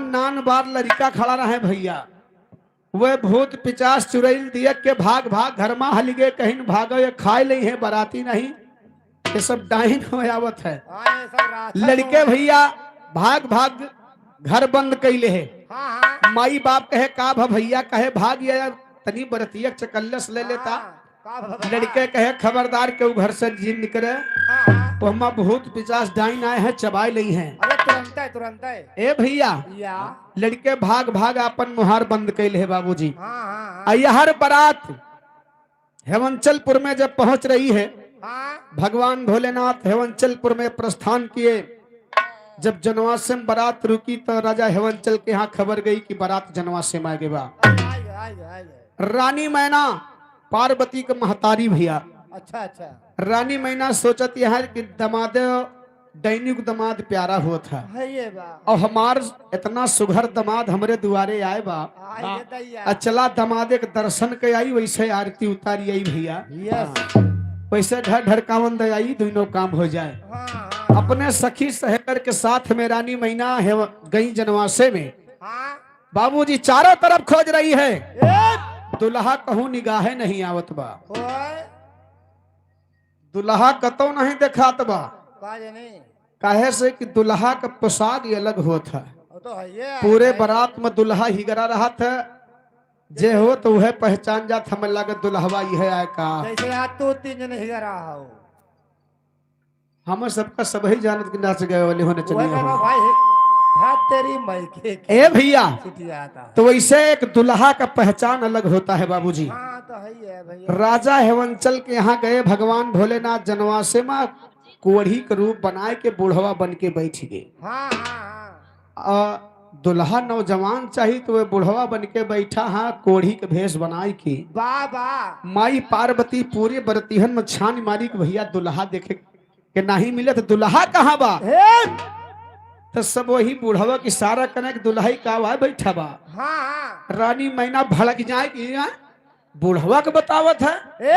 नान बार लड़का खड़ा रहे भैया। वह भूत पिचास चुड़ैल दिया के भाग भाग घर में हल गए, कहीं भागो ये खाए नहीं है बराती नहीं, ये सब डाइन हो आवत है। हाँ, ये सब राक्षस लड़के हो। भैया भाग भाग घर बंद कैले है। हाँ हाँ। माई बाप कहे का भा भैया, कहे भाग या तनी बरतिया चकल्लस ले लेता। हाँ, का भा- लड़के कहे खबरदार के घर से जिन निकले हाँ, हाँ। तो हम भूत पिचास डाइन आए हैं चबाई ली हैं। अरे तुरंत है, तुरंत है। ए भैया या लड़के भाग भाग अपन मुहार बंद कैले है बाबूजी। हाँ हाँ हाँ। अयहर बारात हेमंचलपुर में जब पहुंच रही है, हाँ भगवान भोलेनाथ हेवंचलपुर में प्रस्थान किए। जब जनवासे में बारात रुकी तो राजा हेवंचल के यहाँ खबर गई कि बारात जनवासे में आ गई बा। आए गए, आए गए, आए गए। रानी मैना पार्वती के महतारी भैया। अच्छा अच्छा। रानी मैना सोचत यह कि दमाद दैनिक दमाद प्यारा हुआ था है ये बा। और हमार इतना सुघर दमाद हमरे दुआरे आए बा, आए ये दैया। आ चला दमादे के दर्शन के आई वैसे आरती उतारी आई भैया, यस। वैसे ढर ढरकावन दे आई, दोनों काम हो जाए। हाँ हाँ। अपने सखी सहकर के साथ में रानी मैना है गई जनवासे में। हाँ। बाबूजी चारों तरफ खोज रही है, ए दुल्हा कहूं निगाहे नहीं आवत बा। ओए दुल्हा कतो नहीं देखात बा। का जाने। काहे से कि दुल्हा का पोशाक ही अलग होत है। वो तो है ये। पूरे बारात में दुल्हा हिगरा रहा था, जे हो तो वह पहचान जात, हमें लागत दुल्हवा यह आए का। जैसे आज तो तीन जने ही रहा हो। हम सबका सब ही जानत कि नाच गए वाले होने वही चलिए कहना हो। भाई, हाथ तेरी मई के ए भैया सिटी आता है। तो वैसे एक दुल्हा का पहचान अलग होता है बाबूजी। हाँ तो है ही है भैया। राजा हेवंचल के यहाँ गए भगवान भोलेनाथ जनवासे में कोढ़ी के रूप बनाए के बूढ़वा बन के बैठ गए। हाँ हाँ हाँ। दुल्हा नौजवान चाहिए तो वह बूढ़वा बन के बैठा, हाँ कोढ़ी के भेष बनाए के। बा बा। माई पार्वती पूरे बरतिहन में छान मारी के भैया दुल्हा देखे के नहीं मिले तो दुल्हा कहाँ बा? हे तो सब वही बूढ़वा की सारा कनक दुल्हा ही का बा बैठा बा। हाँ हाँ। रानी मैना भड़क जाए कि यहाँ बूढ़वा के बतावत है, ए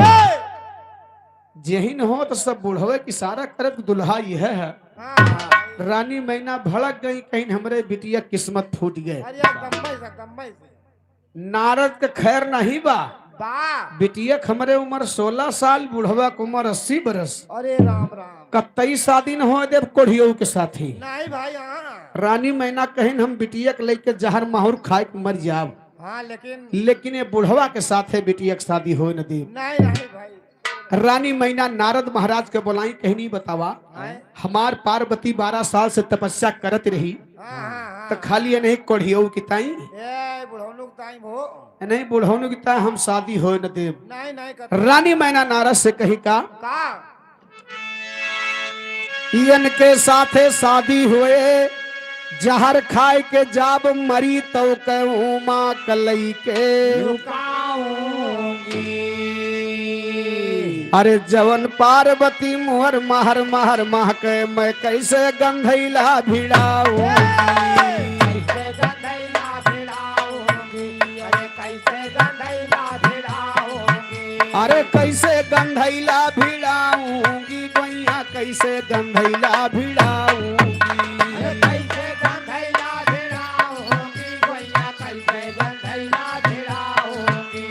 जेहिन हो तो सब बूढ़वे की सारा करत दुल्हा यह है। हाँ हाँ। रानी मैना भड़क गई, कहीं हमरे बिटिया किस्मत फूट गए। अरे एकदम से, एकदम से। नारद के खैर नहीं बा, बा। बिटिया हमरे उम्र 16 साल, बूढ़वा के उम्र 80 बरस, अरे राम राम। कतई शादी न हो देव कोढ़ियों के साथी। नहीं भाई हाँ। रानी मैना कहिन हम बिटिया के लेके जहर माहौर खाए के मर जाब, हाँ लेकिन लेकिन ये बुढ़वा के साथे बिटिया के शादी हो न दी। नहीं नहीं भाई। रानी मैना नारद महाराज के बोलाई, कहीं नहीं बतावा हाँ हमार पार्वती 12 साल से तपस्या करत रही, हाँ हाँ। तो खाली नहीं कोढ़ियों की ताई, ए बुढ़ौनु के ताई भो। नहीं बुढ़ौनु की ताई हम शादी हो न देव। नहीं नहीं कर। रानी मैना नारद से कही का, का इयन के साथे शादी हुए जहर खाए के जाब मरी तो कहूँ माँ कलई के, अरे जवन पार्वती मोहर महर महर मह के मैं कैसे गंधैला भिड़ाऊं। कैसे गंधैला भिड़ाऊंगी, अरे कैसे गंधैला भिड़ाऊंगी। अरे कैसे गंधैला भिड़ाऊंगी गोइया, कैसे गंधैला भिड़ाऊंगी। अरे कैसे गंधैला भिड़ाऊंगी, गोइया कैसे गंधैला भिड़ाऊंगी।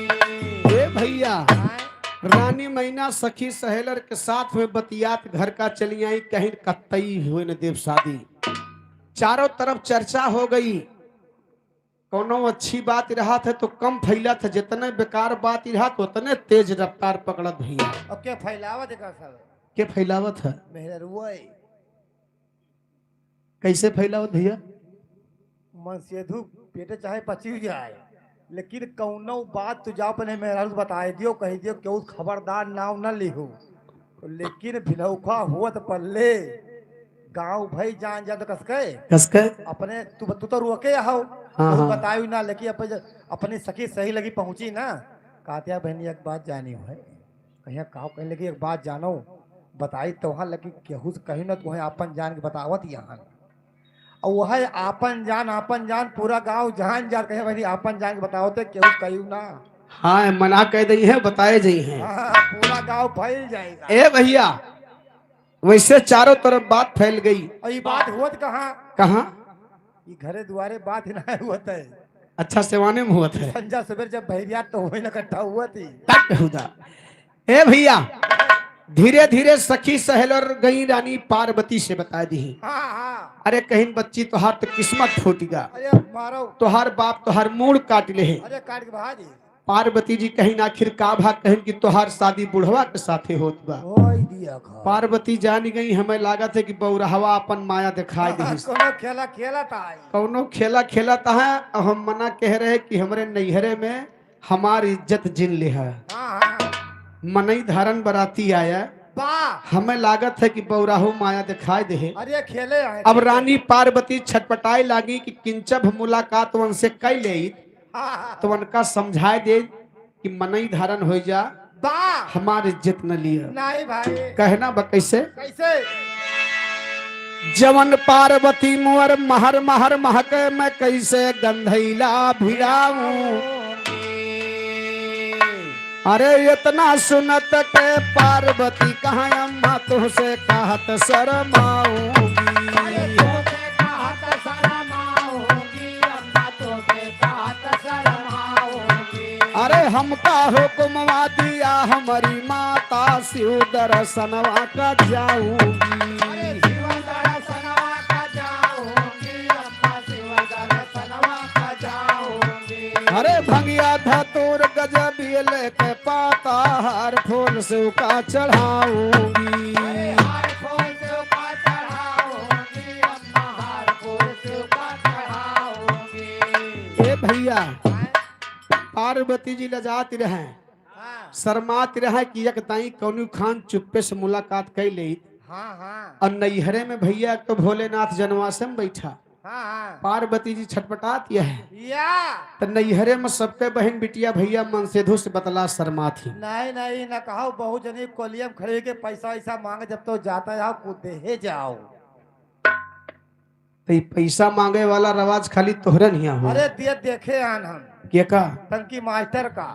ए भैया रानी मैना सखी सहेलर के साथ में बतियात घर का चली आई, कहीं कत्तई हुए न देव शादी। चारों तरफ चर्चा हो गई, कोनो अच्छी बात रहा था तो कम फैला था, जितने बेकार बात रहा तो उतने तेज रफ्तार पकड़त भैया। और के फैलावा देखा सब। के फैलावत है? मेहररुआ कैसे फैलावत भैया? मन से धूप पेटे चाहे पची जाए, लेकिन कौनो बात तू जाओ अपने मेहरारू से बताए दियो, कह दियो क्यों खबरदार नाव न लिहो, लेकिन भिलौखा हुआ तो पल्ले गांव भाई जान जा तो कसके कसके अपने तू तू तो रोके आओ। हाँ, तो हाँ। बतायु ना, लेकिन अपने अपनी सखी सही लगी पहुंची ना, कहते बहनी एक बात जानी है, कहीं कहो कहीं लगी एक बात जानो बताई तो वहाँ, लेकिन केहू से कहीं ना तो आपन जान के बतावत यहाँ, और वह आपन जान आपन जान पूरा गांव जान जान कहे बहनी आपन जान के बतावत है केहू कहीं ना। हाँ मना कह दी है, बताए जई है। हाँ, पूरा गांव फैल जाएगा। ए भैया वैसे चारों तरफ बात फैल गई। और ये बात हुआ कहाँ? कहाँ? ये घरे दुआरे बात ही ना हुआ है। अच्छा सेवाने में हुआ था। संजा सवेर जब भैरिया तो वही ना इकट्ठा हुआ थी। तक हुदा। ए भैया, धीरे धीरे सखी सहेलर गई रानी पार्वती से बता दी। हाँ हाँ। अरे कहीं बच्ची तोहार तो किस्मत फूट गा। अरे मारो। तोहार बाप तोहार मूड़ काट ले है। अरे काट के भा दी। पार्वती जी कहीं आखिर का भा, कहीं कि तोहार शादी बुढ़वा के साथे होत बा। ओई दिया खा। पार्वती जान गई, हमें लागत है कि बौरहवा अपन माया दिखाई दी। कोनो खेला खेला था आई। कौनो खेला खेला था है, और हम मना कह रहे कि हमरे नैहरे में हमारी इज्जत जिन ले है। हाँ हाँ। मनई धारण बराती आया। वाह। हमें लागत है कि बौराहू माया दिखाई दे। अरे खेले आए। अब रानी पार्वती छटपटाए लागी कि किंचब मुलाकात वन से कई ले, हाँ हाँ। तो उनका समझाए दे कि मनई धारण हो जा, वाह। हमारी इज्जत न लिया। नहीं भाई। कहना बा कैसे? कैसे? जवन पार्वती मुअर महर महर महके, मैं कैसे गंधैला भिड़ाऊं। अरे इतना सुनत के पार्वती कहाँ अम्मा तुहसे कहत शरमाऊंगी। अरे हमका हुक्मवा दिया हमारी माता, शिव दर्शनवा का जाऊंगी। अरे भंगिया धतूर गजब लेके पाता, हर फूल शिव का चढ़ाऊंगी। ए भैया, पार्वती जी लजाती रहे, शर्माती रहे कि एक दाई कौनी खान चुप्पे से मुलाकात कर ले। हाँ हाँ। और नैहरे में भैया तो भोलेनाथ जनवासे में बैठा। हाँ हाँ। पार्वती जी छटपटात यह है। या। तो नैहरे में सबके बहन बिटिया भैया मन से धुस बतला शर्मा थी। नहीं नहीं, ना कहो बहुत जनी कोलियम खड़े के पैसा ऐसा मांगे, जब तो जाता जाओ कूदे हे जाओ। तो ये पैसा मांगे वाला रवाज खाली तोहरे नहीं हो। अरे दिए देखे आन हम। के का? टंकी मास्टर का।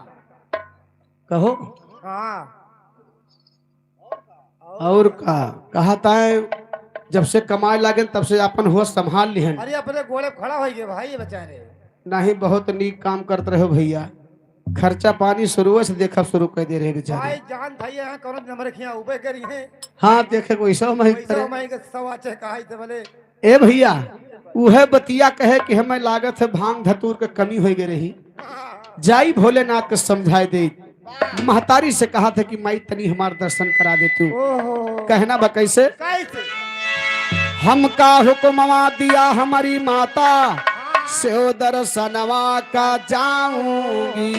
कहो। हाँ। और का कहा है, जब से कमाए लागे तब से अपन होश संभाल लिहन। अरे अपने गोड़े पे खड़ा हो गए भाई ये बेचारे। नहीं, बहुत नीक काम करते रहो भैया, खर्चा पानी शुरू से देखा शुरू कर दे रहे बेचारे। भाई जान भाई यहाँ कौन नंबर खिया उबे करी है। हाँ देखे वैसा मैं पैसा मैं के सवा छह कहा थे बोले। ए भैया, उहे बतिया कहे कि हमें लागत है भांग धतूर के कमी हो गई रही। जाई भोलेनाथ के समझाए दे। महतारी से कहा था कि माई तनी हमार दर्शन करा दे तू। ओहो। कहना बा कैसे? कैसे? हमका हुक्मवा दिया हमारी माता, से दर्शनवा का जाऊंगी।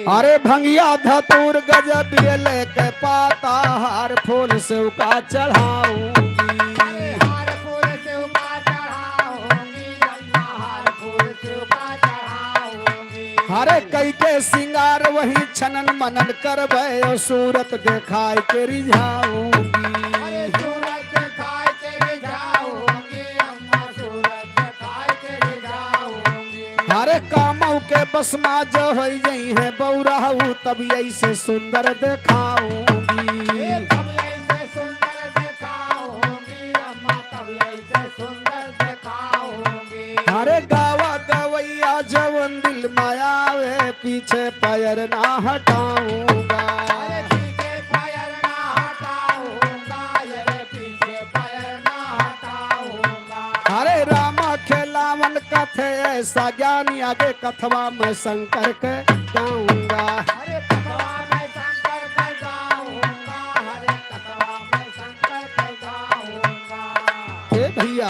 अरे भंगिया धतूर गजब ये लेके पाता, हार फूल से का चढ़ाऊंगी। हरे कई के सिंगार वही छनन मनन करबे, और सूरत दिखाए के रिझाऊंगी। हरे कामऊ के बसमा जो हो जई है बौराऊ, तब ऐसे सुंदर दिखाऊंगी। हरे गावा गवैया जवन दिल मायावे, पीछे पैर ना हटाऊंगा। हरे रामा खेलावन कथे ऐसा ज्ञानी, आगे कथवा में शंकर के गाऊंगा। हे भैया,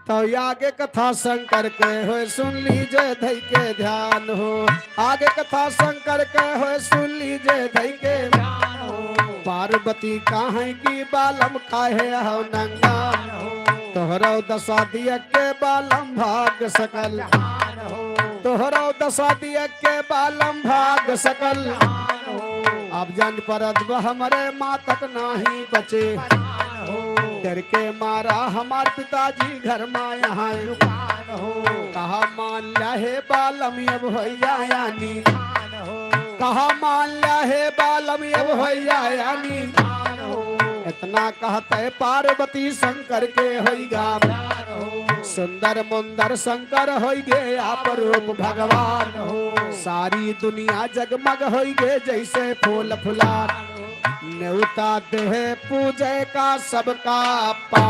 तो आगे कथा शंकर के हो सुन लीजे धई के ध्यान हो। आगे कथा शंकर के हो सुन लीजे धई के ध्यान हो। पार्वती काहे की बालम काहे हो नंगा हो, तोहरो दशा दिया के बालम भाग सकल, तोहरो दशा दिया के बालम भाग सकल। अब जन परत हमरे मातक नाही बचे, डर के मारा हमार पिताजी घर में यहाँ कहा मान लिया हे बालम अब भैया यानी, कहा मान लिया हे बालम अब भैया यानी। इतना कहते पार्वती शंकर के होइगा सुंदर मुंदर शंकर होइगे आप रूप भगवान हो। सारी दुनिया जगमग होइगे जैसे फूल फुलार। न्योता देह पूजे का सबका पा।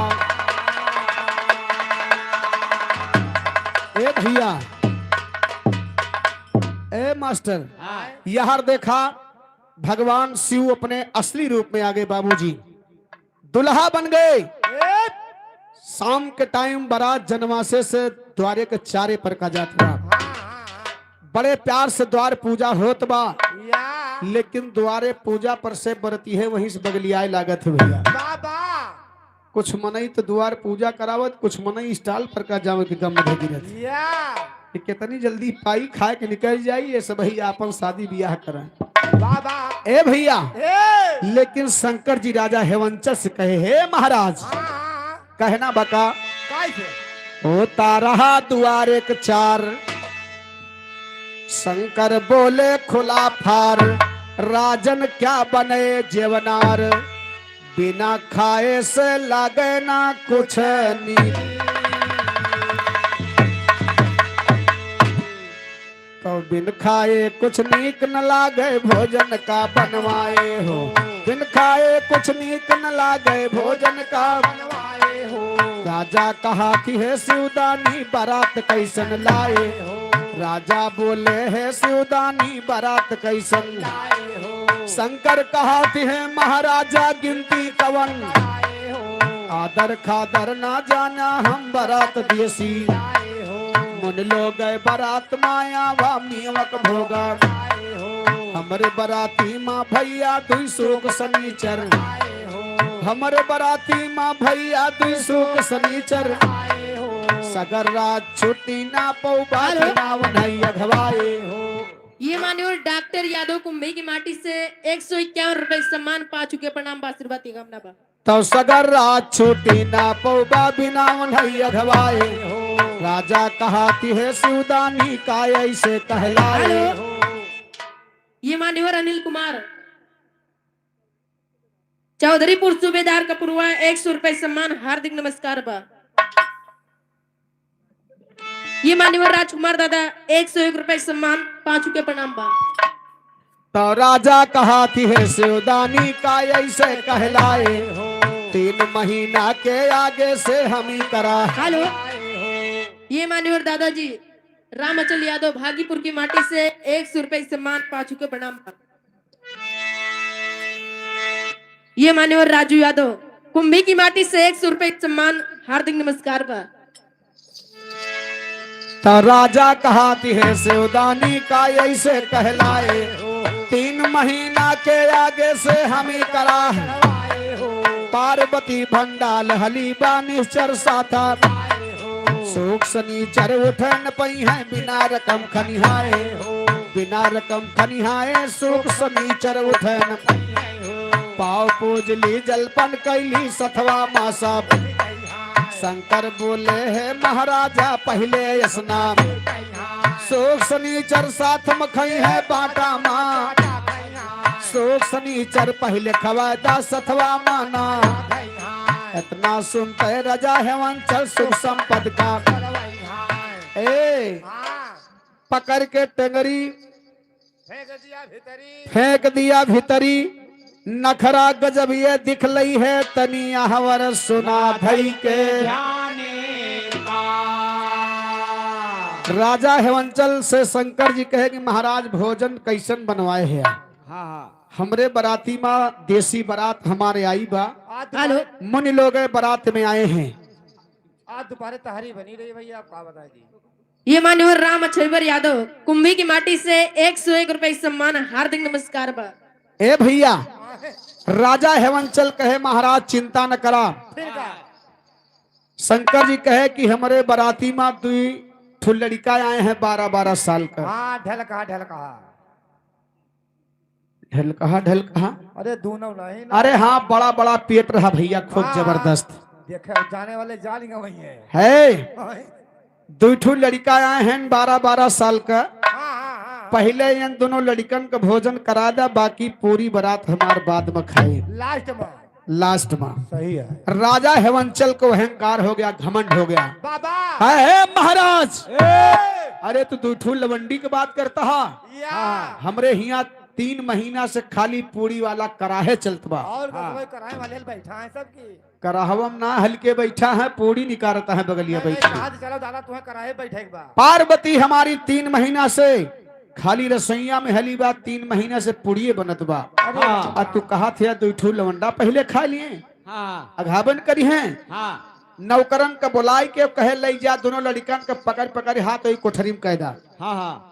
ए भैया, ए मास्टर, यार देखा भगवान शिव अपने असली रूप में आ गए। बाबूजी दुल्हा बन गए। शाम के टाइम बारात जनवासे से द्वारे के चारे पर का जात बा। बड़े प्यार से द्वार पूजा होत बा, या लेकिन द्वारे पूजा पर से बरती है वहीं से बगलियाए लागत है भैया। बाबा कुछ मनई तो द्वार पूजा करावत, कुछ मनई स्टाल पर का जावे के गम में गिरत या कि कितनी जल्दी पाई खाए के निकल जाई, ये सब भैया अपन शादी ब्याह करें। बाबा ए भैया, ए लेकिन शंकर जी राजा हेवंचर से कहे, हे महाराज, हाँ कहना बका कैसे होता रहा द्वार एक चार। शंकर बोले खुला फार, राजन क्या बने जेवनार, बिना खाए से लागे ना कुछ नी। तो बिन खाए कुछ नीक न लागे भोजन का बनवाए हो। बिन खाए कुछ नीक न लागे भोजन का बनवाए हो। राजा कहा कि हे शिवदानी बारात कैसन लाए हो। राजा बोले हे शिवदानी बारात कैसन लाए हो। शंकर कहा कि हे महाराजा गिनती कवन, लाए हो। आदर खादर ना जाना हम बारात देसी। लाए हो। मुन लो गए बारात माया वा मियमक भोगा। लाए हो। हमरे बराती माँ भैया दुई सुख शनिचर। लाए हो। हमरे बराती माँ भैया दुई सुख शनिचर। लाए हो। सगर रात छुट्टी ना पौबा नहीं अघवाए हो। ये मान्यवर डॉक्टर यादव कुंभे की माटी से 151 रुपए सम्मान पा चुके, प्रणाम बा, आशीर्वाद की कामना बा। तो सगर रात छुट्टी ना पौबा बिना नहीं अघवाए हो। राजा कहा कि हे शिवदानी का ऐसे कहलाए हो। ये मान्यवर अनिल कुमार चौधरीपुर सूबेदार कपूरवा 100 रुपए सम्मान, हार्दिक नमस्कार बा। ये मान्यवर राजकुमार दादा 101 रुपए सम्मान पा चुके, प्रणाम बा। तो राजा कहा कि हे शिवदानी का ऐसे कहलाए हो। 3 महीना के आगे से हम ही करा। हेलो। लाए हो। ये मान्यवर दादाजी रामअचल यादव भागीपुर की माटी से 100 रुपए सम्मान पा चुके, प्रणाम बा। ये मान्यवर राजू यादव कुंभी की माटी से 100 रुपए सम्मान, हार्दिक नमस्कार बा। तो राजा कहा कि हे शिवदानी का ऐसे कहलाए हो। 3 महीना के आगे से हम ही करा। लाए हो। पार्वती भंडाल हलीबा निश्चर साथा। लाए हो। सुख शनिचर उठन पई है बिना रकम खनिहाए हो। बिना रकम खनिहाए सुख शनिचर उठन। हो। पाव पूजली जलपन कैली सथवा मासा। शंकर बोले है महाराजा पहले स्नान। सुख शनिचर साथ मखई है बाटा माँ। सुख शनिचर पहले खवादा सथवा माना। इतना सुनते रजा हेवंचल सुख संपद का। ए पकड़ के टेंगरी फेंक दिया भीतरी। फेंक दिया भीतरी। नखरा गजब ये दिख लई है तनी आहवर सुना धई के। राजा हेवंचल से शंकर जी कहे कि महाराज भोजन कैसन बनवाए हैं? हाँ। हमरे बराती माँ देसी बारात हमारे आई बा। आज हेलो। दोपहर मुनि लोग बारात में आए हैं। आज दोपहर तहरी बनी रही भैया, आप क्या बता दी। ये मान्यवर राम अछैबर यादव कुंभी की माटी से 101 रुपए सम्मान, हार्दिक नमस्कार बा। ए भैया, राजा हेवंचल कहे महाराज चिंता न करा। फिर का शंकर जी कहे कि हमारे बराती माँ दुई ठु लड़का आए हैं 12-12 साल का। हाँ ढल कहा, ढल कहा। ढल कहा, ढल कहा। अरे दोनों नहीं ना। अरे हाँ, बड़ा बड़ा पेट रहा भैया, खूब हाँ। जबरदस्त देखे जाने वाले जालेंगे वही है। है। हाँ दुई ठू लड़का आए हैं 12-12 साल का। हाँ हाँ। पहले इन दोनों लड़कन का भोजन करा दा, बाकी पूरी बारात हमार बाद में खाए। लास्ट में। लास्ट में सही है। राजा हेमंचल को अहंकार हो गया, घमंड हो गया। बाबा है महाराज, अरे तू दूठू लवंडी की बात करता हा, या हमरे हिया 3 महीना से खाली पूरी वाला कराहे चलत बा। और हाँ। कराए वाले बैठा है सबकी। कराहवम ना हल्के बैठा है, पूरी निकारता है बगलिया बैठा। कहा चलो दादा तुम्हें कराए बैठे एक बार। पार्वती हमारी 3 महीना से खाली रसोईया में हली बा, 3 महीना से पूड़िए बनत बा। आ तू कहा थे दूठू लवंडा पहले खा लिए, अघाबन करी है। नौकरन का बुलाई के कहे ले जा दोनों लड़कन के पकड़ पकड़ हाथ वही कोठरी में कैदा।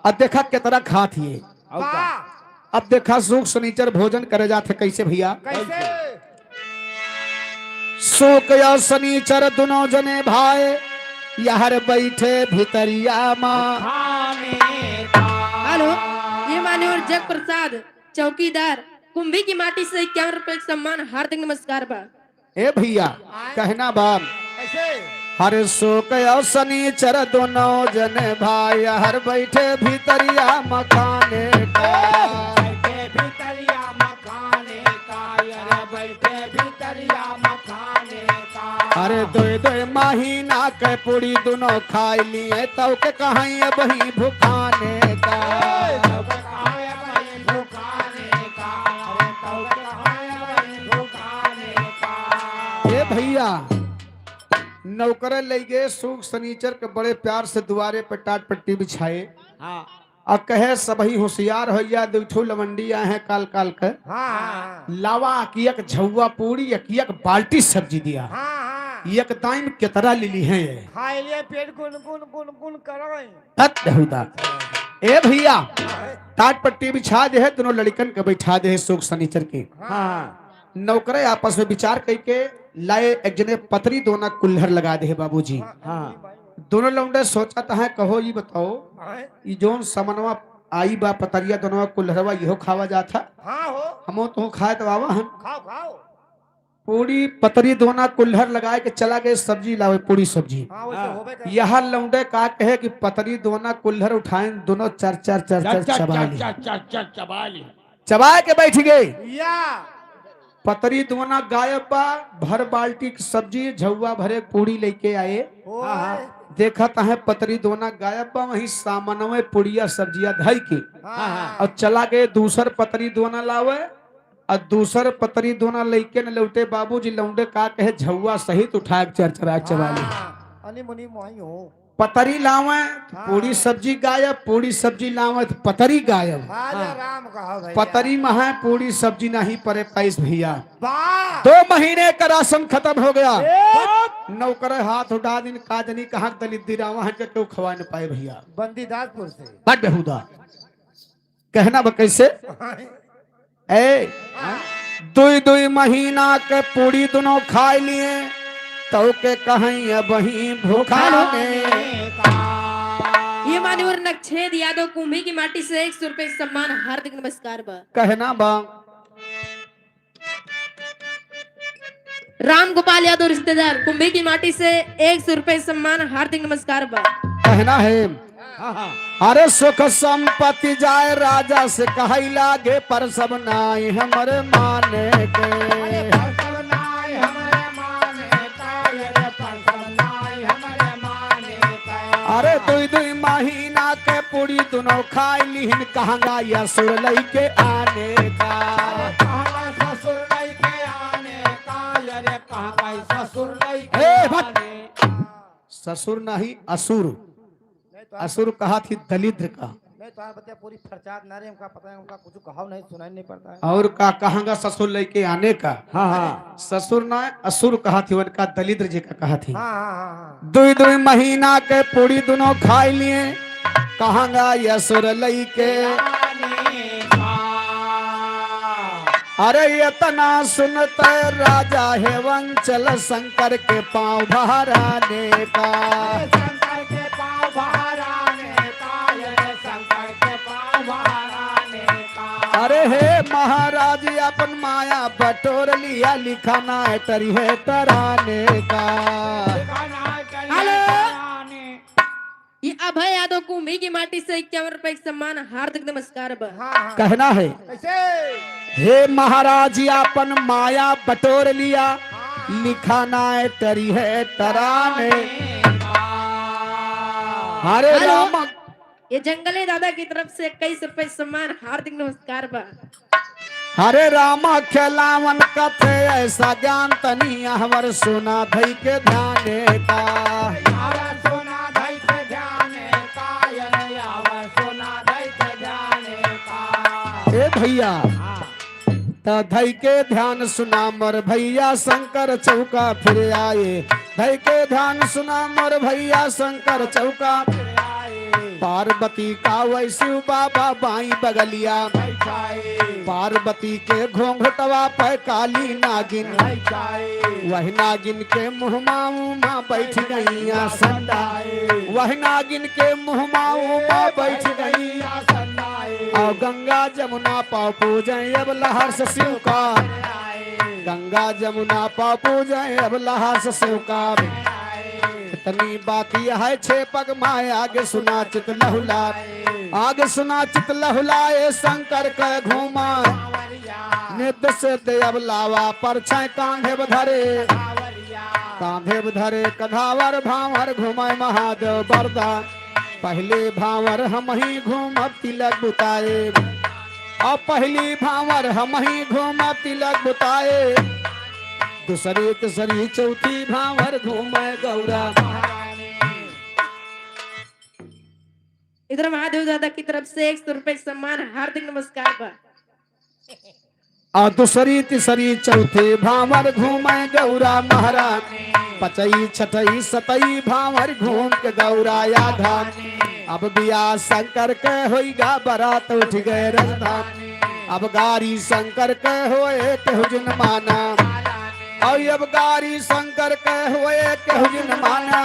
अब देखा कितना खा थी। अब देखा सुख शनिचर भोजन करे जाते कैसे भैया? कैसे? सुख या शनिचर दोनों जने भाई यार बैठे भीतरिया माँ। हेलो, ये मान्यवर जग प्रसाद चौकीदार कुंभी की माटी से 51 रुपए सम्मान हार्दिक नमस्कार बा। ए भैया कहना बाप कैसे? हर शोक और शनिचर दोनों जन भाई हर बैठे भीतरिया मकाने का। अरे दो दो महीना के पूरी दोनों खाई लिए तो के कहीं बही भुखाने का। ए भैया नौकर ले गए सुख शनिचर के बड़े प्यार से दुआरे पर टाट पट्टी बिछाए। और कहे सबही होशियार होइया, दुठू लवंडी आए हैं काल काल के। हाँ लावा एक झौआ पूरी एक बाल्टी सब्जी दिया। हाँ हाँ एक दाम केतरा लिली है ये। खाए लिए पेट गुन गुन गुन गुन करो। तत बेहुदा। ए भैया टाट पट्टी बिछा दे है, दोनों लड़कन के बैठा दे है सुख शनिचर के। नौकरे आपस में विचार करके लाए एक जने पतरी दोना कुल्हर लगा दे है बाबूजी। दोनों लौंडे सोचता है कहो ये बताओ ये जोन समनवा आई बा पतरिया दोनों कुल्हरवा इहो खावा जाता। हाँ हो हमो तो खाए तो आवा हम। खाओ खाओ। पूरी पतरी दोना कुल्हर लगाए के चला गए सब्जी लावे पूरी सब्जी। हाँ वैसे होबे करे। यहाँ लौंडे का कहे कि पतरी दोना कुल्हर उठाए दोनों चार चार चार चार चबा ली। चबा ली। चबा के बैठ गए। या पतरी दोना गायब बा, भर बाल्टी की सब्जी झौआ भरे पूरी लेके आए। ओए देखा है पतरी दोना गायब बा, वहीं सामानवे पुड़िया सब्जियां धई के हाँ और चला गए दूसर पतरी दोना लावे और दूसर पतरी दोना लेके न लौटे बाबूजी। लौंडे का कहे झौआ सहित उठा के चरचरा चबा ली। अनी मुनी मोही हो। पतरी लावे तो पूरी सब्जी गायब, पूरी सब्जी लावे तो पतरी गायब। हाँ राम कहो भैया। पतरी में है पूरी सब्जी नहीं परे पैस भैया। वाह 2 महीने का राशन खत्म हो गया। नौकर हाथ उठा दिन काजनी कहा दलित दिरावा के क्यों खवा न पाए भैया। बंदीदासपुर से। बड बेहुदा कहना ब कैसे? ए दुई दुई महीना के पूरी दोनों खाए लिए तो के कहीं बही भूखा ने। ये मान्यवर नक्षेद यादव कुंभी की माटी से 100 रुपए सम्मान हार्दिक नमस्कार बा। कहना बा राम गोपाल यादव रिश्तेदार कुंभी की माटी से 100 रुपए सम्मान हार्दिक नमस्कार बा। कहना है अरे सुख संपत्ति जाए राजा से कही लागे पर सब नाई हमरे माने के। अरे दुई दुई महीना के पूरी दोनों खाई लिहिन कहंगा या सुर लई के आने का। ए भट ससुर नहीं असुर। नहीं तो असुर कहा थी दलिद्र का। नहीं तो बतिया पूरी फरचाद ना रे, उनका पता है उनका कुछ कहा नहीं सुनाई नहीं पड़ता है। और का कहांगा ससुर लेके आने का। ससुर ना असुर कहा थी उनका दलिद्र जी का कहा थी। हाँ हाँ हाँ हाँ दुई दुई महीना के पूरी दोनों खाई लिए कहांगा असुर लई के। अरे इतना सुनते राजा हेवंचल शंकर के पांव भराने का। अरे हे महाराज अपन माया बटोर लिया लिखाना है तरी है तराने का। हेलो, ये अभय यादव कुंभी की माटी से 51 रुपए सम्मान हार्दिक नमस्कार बा। हाँ हाँ कहना है कैसे? हे महाराज अपन माया बटोर लिया, लिखा नाय तरी है तराने। हरे हेलो। राम। ये जंगली दादा की तरफ से 21 रुपए सम्मान, हार्दिक नमस्कार बा। हरे रामा खेलावन कथे ऐसा ज्ञान तनी हमर सुना धई के ध्यान का। ए भैया, त धई के ध्यान सुना मोर भैया शंकर चौका फिर आए। धई के ध्यान सुना मोर भैया शंकर चौका। पार्वती का वैशिव बाबा बाई बगलिया, पार्वती के घोंघटवा पर काली नागिन, वह नागिन के मुहमा उमा बैठ गईया संडा, वह नागिन के मुहमा उमा बैठ गईया। और गंगा जमुना पाव पूजन अब लहर से शिव का, गंगा जमुना पाव पूजन अब लहर से शिव का। इतनी बात यह है छे पग माए आगे सुना चित लहुला, आगे सुना चित लहुलाए शंकर के घूमा। नित्य से अब लावा पर छे कांधे धरे, कांधे धरे कधावर भावर घुमाए महादेव बरदा। पहले भावर हम ही घूमब तिलक बुताए, और पहली भावर हम ही घूमब तिलक बुताए। दूसरी तीसरी चौथी भावर घूमे गौरा। इधर महादेव दादा की तरफ से 100 रुपए सम्मान, हार्दिक नमस्कार बा। और दूसरी तीसरी चौथी भावर घूमे गौरा महाराज। पचई छठई सतई भावर घूम के गौरा आधा। अब बिया शंकर के होइगा बारात उठ गए रजधान। अब गारी शंकर के होए के हुजन माना, और अब गारी शंकर के होए के हुजन माना।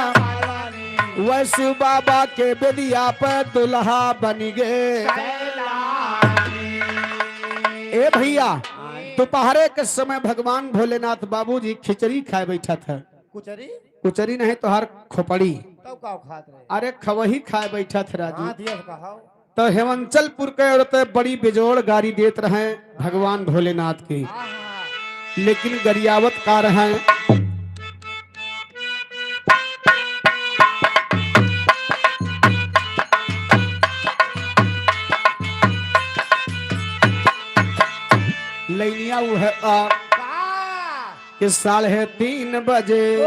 वैसे बाबा के बेदिया पर दुल्हा बन गए। ए भैया, दोपहरे के समय भगवान भोलेनाथ बाबूजी खिचड़ी खाए बैठा था। कुचरी? कुचरी नहीं तो हर खोपड़ी। तब का खात रहे? अरे खवही खाए बैठा थे राजू। हाँ, दिया कहा। तो हेमंचलपुर के औरतें बड़ी बेजोड़ गारी देत रहे भगवान भोलेनाथ की, लेकिन गरियावत का रहे। लैनिया वो है आ कि 3:30 बजे,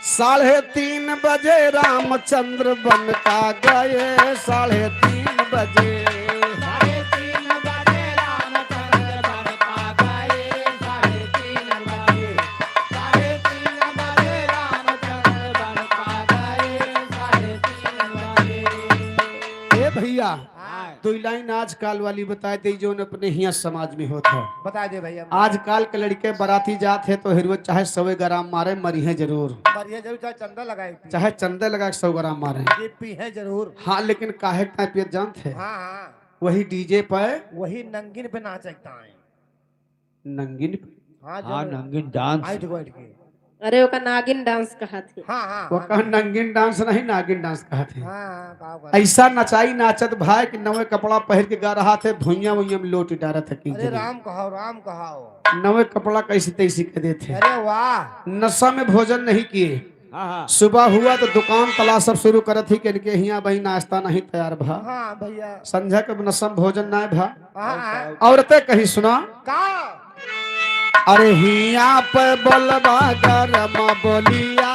3:30 बजे रामचंद्र बन का गए। 3:30 बजे। 3:30 बजे रामचंद्र बन का गए, 3:30 बजे, 3:30 बजे रामचंद्र बन का गए, 3:30 बजे। ए भैया, दो लाइन आजकल वाली बताए दी जो अपने यहाँ समाज में होता है। बता दे भैया। आजकल के लड़के बराती जाते हैं तो हिरवे चाहे 100 ग्राम मारे मरी है जरूर। मरिए जरूर, चाहे चंदा लगाए पी। चाहे चंदे लगा के 100 ग्राम मारे। ये पी है जरूर। हाँ, लेकिन काहे का पियत जानते? हाँ हाँ। वही डीजे पर। वही नंगिन पे नाचता है। नंगिन पे? हाँ। हाँ। जरूर। नंगिन डांस। आइट बैठ के। अरे वो नागिन डांस कहा थे। हाँ हाँ। वो हाँ। कहा नंगिन डांस नहीं, नागिन डांस कहा थे। हाँ हाँ, कहा कहा। ऐसा नचाई नाचत भाई कि नवे कपड़ा पहन के गा रहा थे, भुइया वुइया में लोट डारा था की। अरे राम कहो, राम कहो। नवे कपड़ा कैसे तैसे के देते। अरे वाह। नशा में भोजन नहीं किए। हाँ हाँ। सुबह हुआ तो दुकान तलाश सब शुरू करत थी कि इनके हिया भाई नाश्ता नहीं तैयार भा। हाँ भैया। संध्या के नशा में भोजन ना भा। हाँ हाँ। औरतें कही सुना। का? अरे हिया पे बोलबा गरम बोलिया,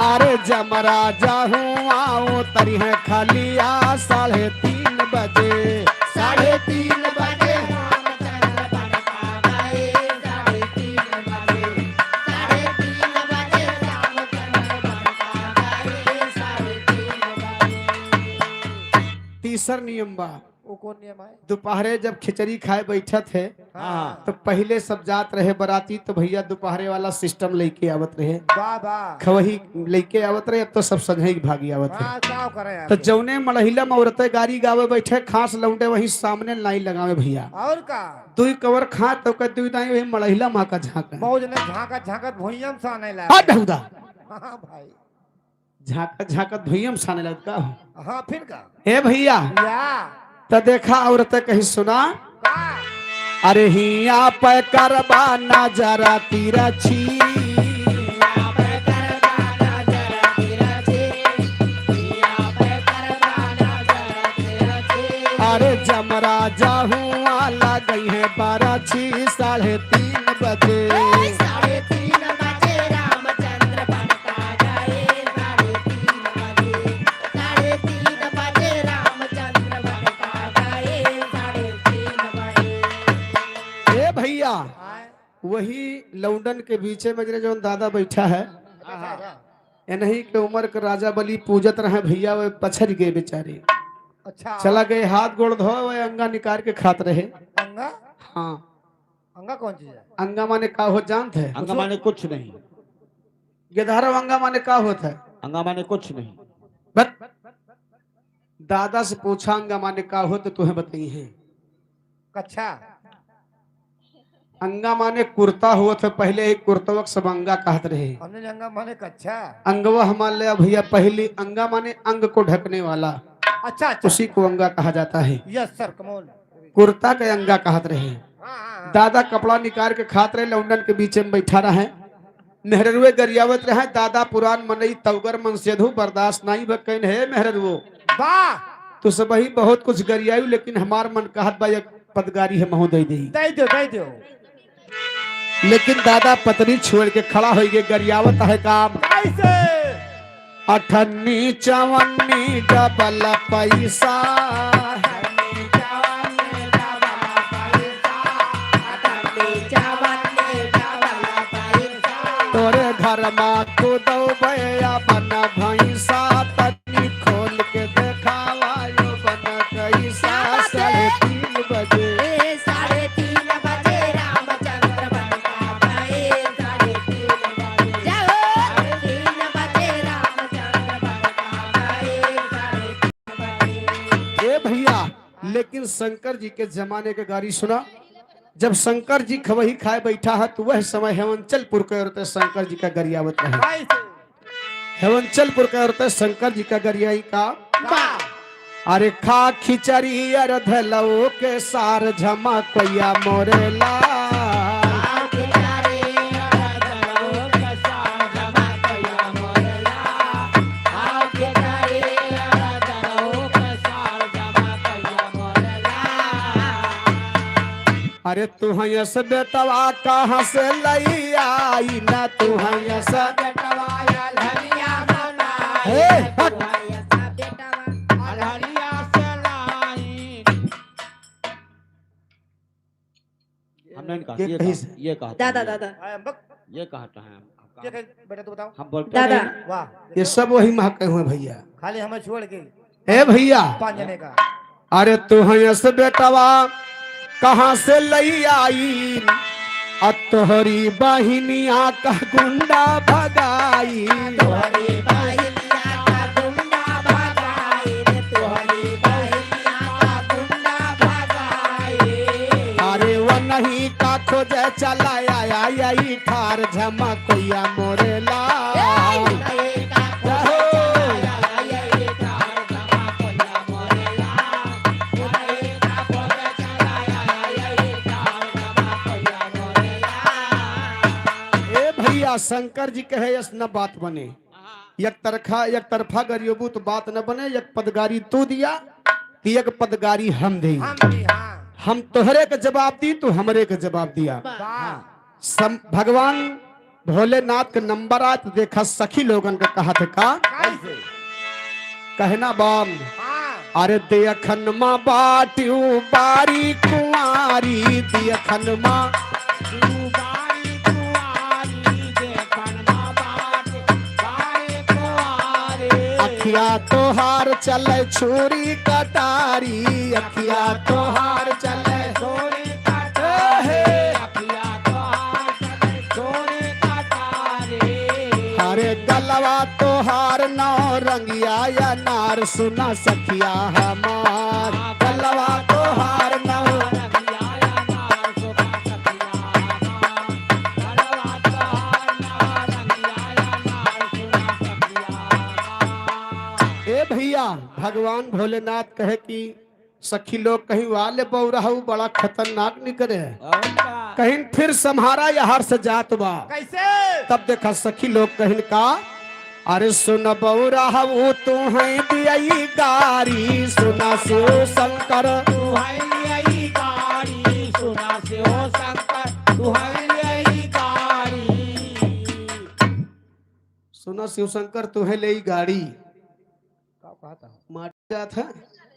अरे जमरा जाहू आओ तरी है खालिया। 3:30 बजे, 3:30 बजे। रामचंद्र बन का गए, 3:30 बजे, 3:30 बजे रामचंद्र बन का गए, 3:30 बजे। तीसर नियम बा। वो कौन नियम है? दोपहरे जब खिचड़ी खाए बैठा थे हाँ। तो पहले सब जात रहे बराती तो भैया दोपहरे वाला सिस्टम लेके आवत रहे। वाह वाह। खवही लेके आवत रहे, अब तो सब संझे ही भागी आवत है। हाँ, क्या करें? तो जौने मलहिला में औरतें गाड़ी गावे बैठे खास लौंडे वहीं सामने लाइन लगावे भैया। और का? दुई कवर खा तो के दुई दाई वही मलहिला माँ का झांक। मौज ने झांकत झांकत भुइयम सा नहीं आ लागे। बहुदा। हाँ भाई। झांकत झांकत भैया छाने लगता हो। हाँ फिर का हे भैया, या तो देखा औरत कहीं सुना का अरे हिया पे करबा नजरा तिरछी, अरे जमराजा हुआ लग गई है बाराछी 3:30 बजे। 3:30 बजे रामचंद्र बनता गए, 3:30 बजे, 3:30 बजे रामचंद्र बनता गए, 3:30 बजे। ए भैया, वही लौंडन के बीचे में जो दादा बैठा है, इन्हीं के उम्र के राजा बलि पूजत रहे भैया, वे पछड़ गए बेचारे। अच्छा। चला गए हाथ गोड़ धो, वे अंगा निकाल के खात रहे। अंगा? हाँ। अंगा कौन चीज है? अंगा माने का हो जानत है? अंगा माने कुछ नहीं। गिधारो अंगा माने का होता है? अंगा माने कुछ नहीं। बट दादा से पूछा अंगा माने का हो तो तुम्हें बताई है। कच्छा। अंगा माने कुर्ता हुआ था पहले, एक कुर्तवक सब अंगा कहत रहे। हमने अंगा माने कच्छा। अंगवा हमारे लिया भैया, पहली अंगा माने अंग को ढकने वाला। अच्छा अच्छा। उसी को अंगा कहा जाता है। Yes sir, come on. कुर्ता के अंगा कहत रहे। हाँ हाँ। दादा कपड़ा निकाल के खात रहे, लौंडन के बीच में बैठा रहे, मेहररुए गरियावत रहे। दादा पुरान मनई तवगर मन सेधु बर्दाश्त नहीं बकैन है मेहररुओ। वाह। तो सब ही बहुत कुछ गरियायु, लेकिन हमार मन कहत बा एक पदगारी है महोदय दे दे दो, दे दो। लेकिन दादा पत्नी छोड़ के खड़ा हो गए, गरियावत है काम कैसे? अठन्नी चवन्नी डबल पैसा, तोरे घर मा कुदौ भैया बन भैंसा, तनी खोल के देखावायो बन कैसा। 3:30 बजे, 3:30 बजे रामचंद्र बनता गए, 3:30 बजे, 3:30 बजे रामचंद्र बनता गए, 3:30 बजे। ए भैया, लेकिन शंकर जी के जमाने के गाड़ी सुना, जब शंकर जी खवही खाए बैठा है तो वह समय हेमंचलपुर के औरतें शंकर जी का गरियावत रहे। कैसे? हेमंचलपुर के औरतें शंकर जी का गरियाई का वाह। अरे खा खिचड़ी अर धलौ के सार झमा कोया मोरेला। अरे तुहयस बेटवा कहाँ से लई आई ना, तुहयस हे हट। हमने नहीं कहा, ये ये कहीं कहा, से- ये कहा था, दादा ये- दादा आय अम्बक। ये कहा था हम। ये कह- बेटा तू बताओ। हम बोलते दादा। नहीं। वाह। ये सब वही महके हुए भैया, खाली हमें छोड़ के ए भैया। 5 जने का। अरे तुहयस बेटवा कहाँ से लई आई, अ तोहरी बहिनिया का गुंडा भगाई। अरे वो नहीं का खोजे चला आया यही ठार झमकैया मोरेला। ए भैया, शंकर जी कहे यस न बात बने, एक तरखा एक तरफा गरियोबू तो बात न बने, एक पदगारी तू दिया तो एक पदगारी हम दी। हम भी हाँ। हम तोहरे के जवाब दी तू हमरे के जवाब दिया। वाह। भगवान भोलेनाथ के नंबर आए तो देखा सखी लोगन के कहा थे का कैसे? कहना बाम। हाँ। अरे देखन माँ बाटियू बारी कुंवारी, देखन माँ अखिया तोहार चले छुरी कटारी, अखिया तोहार चले अरे गलवा तोहार नौ रंगिया या नार, सुना सखिया हमार, गलवा तोहार नौ। भगवान भोलेनाथ कहे कि सखी लोग कहीं वाले बौराहू बड़ा खतरनाक निकले। और का? कहीं फिर सम्हारा यहाँ से जात बा। कैसे? तब देखा सखी लोग कहिन का, अरे सुन बौराहू तू है दियई गारी, सुना शिव शंकर। सुना शिव शंकर तुहे ले गाड़ी। का कहता हूँ? माटी जात है।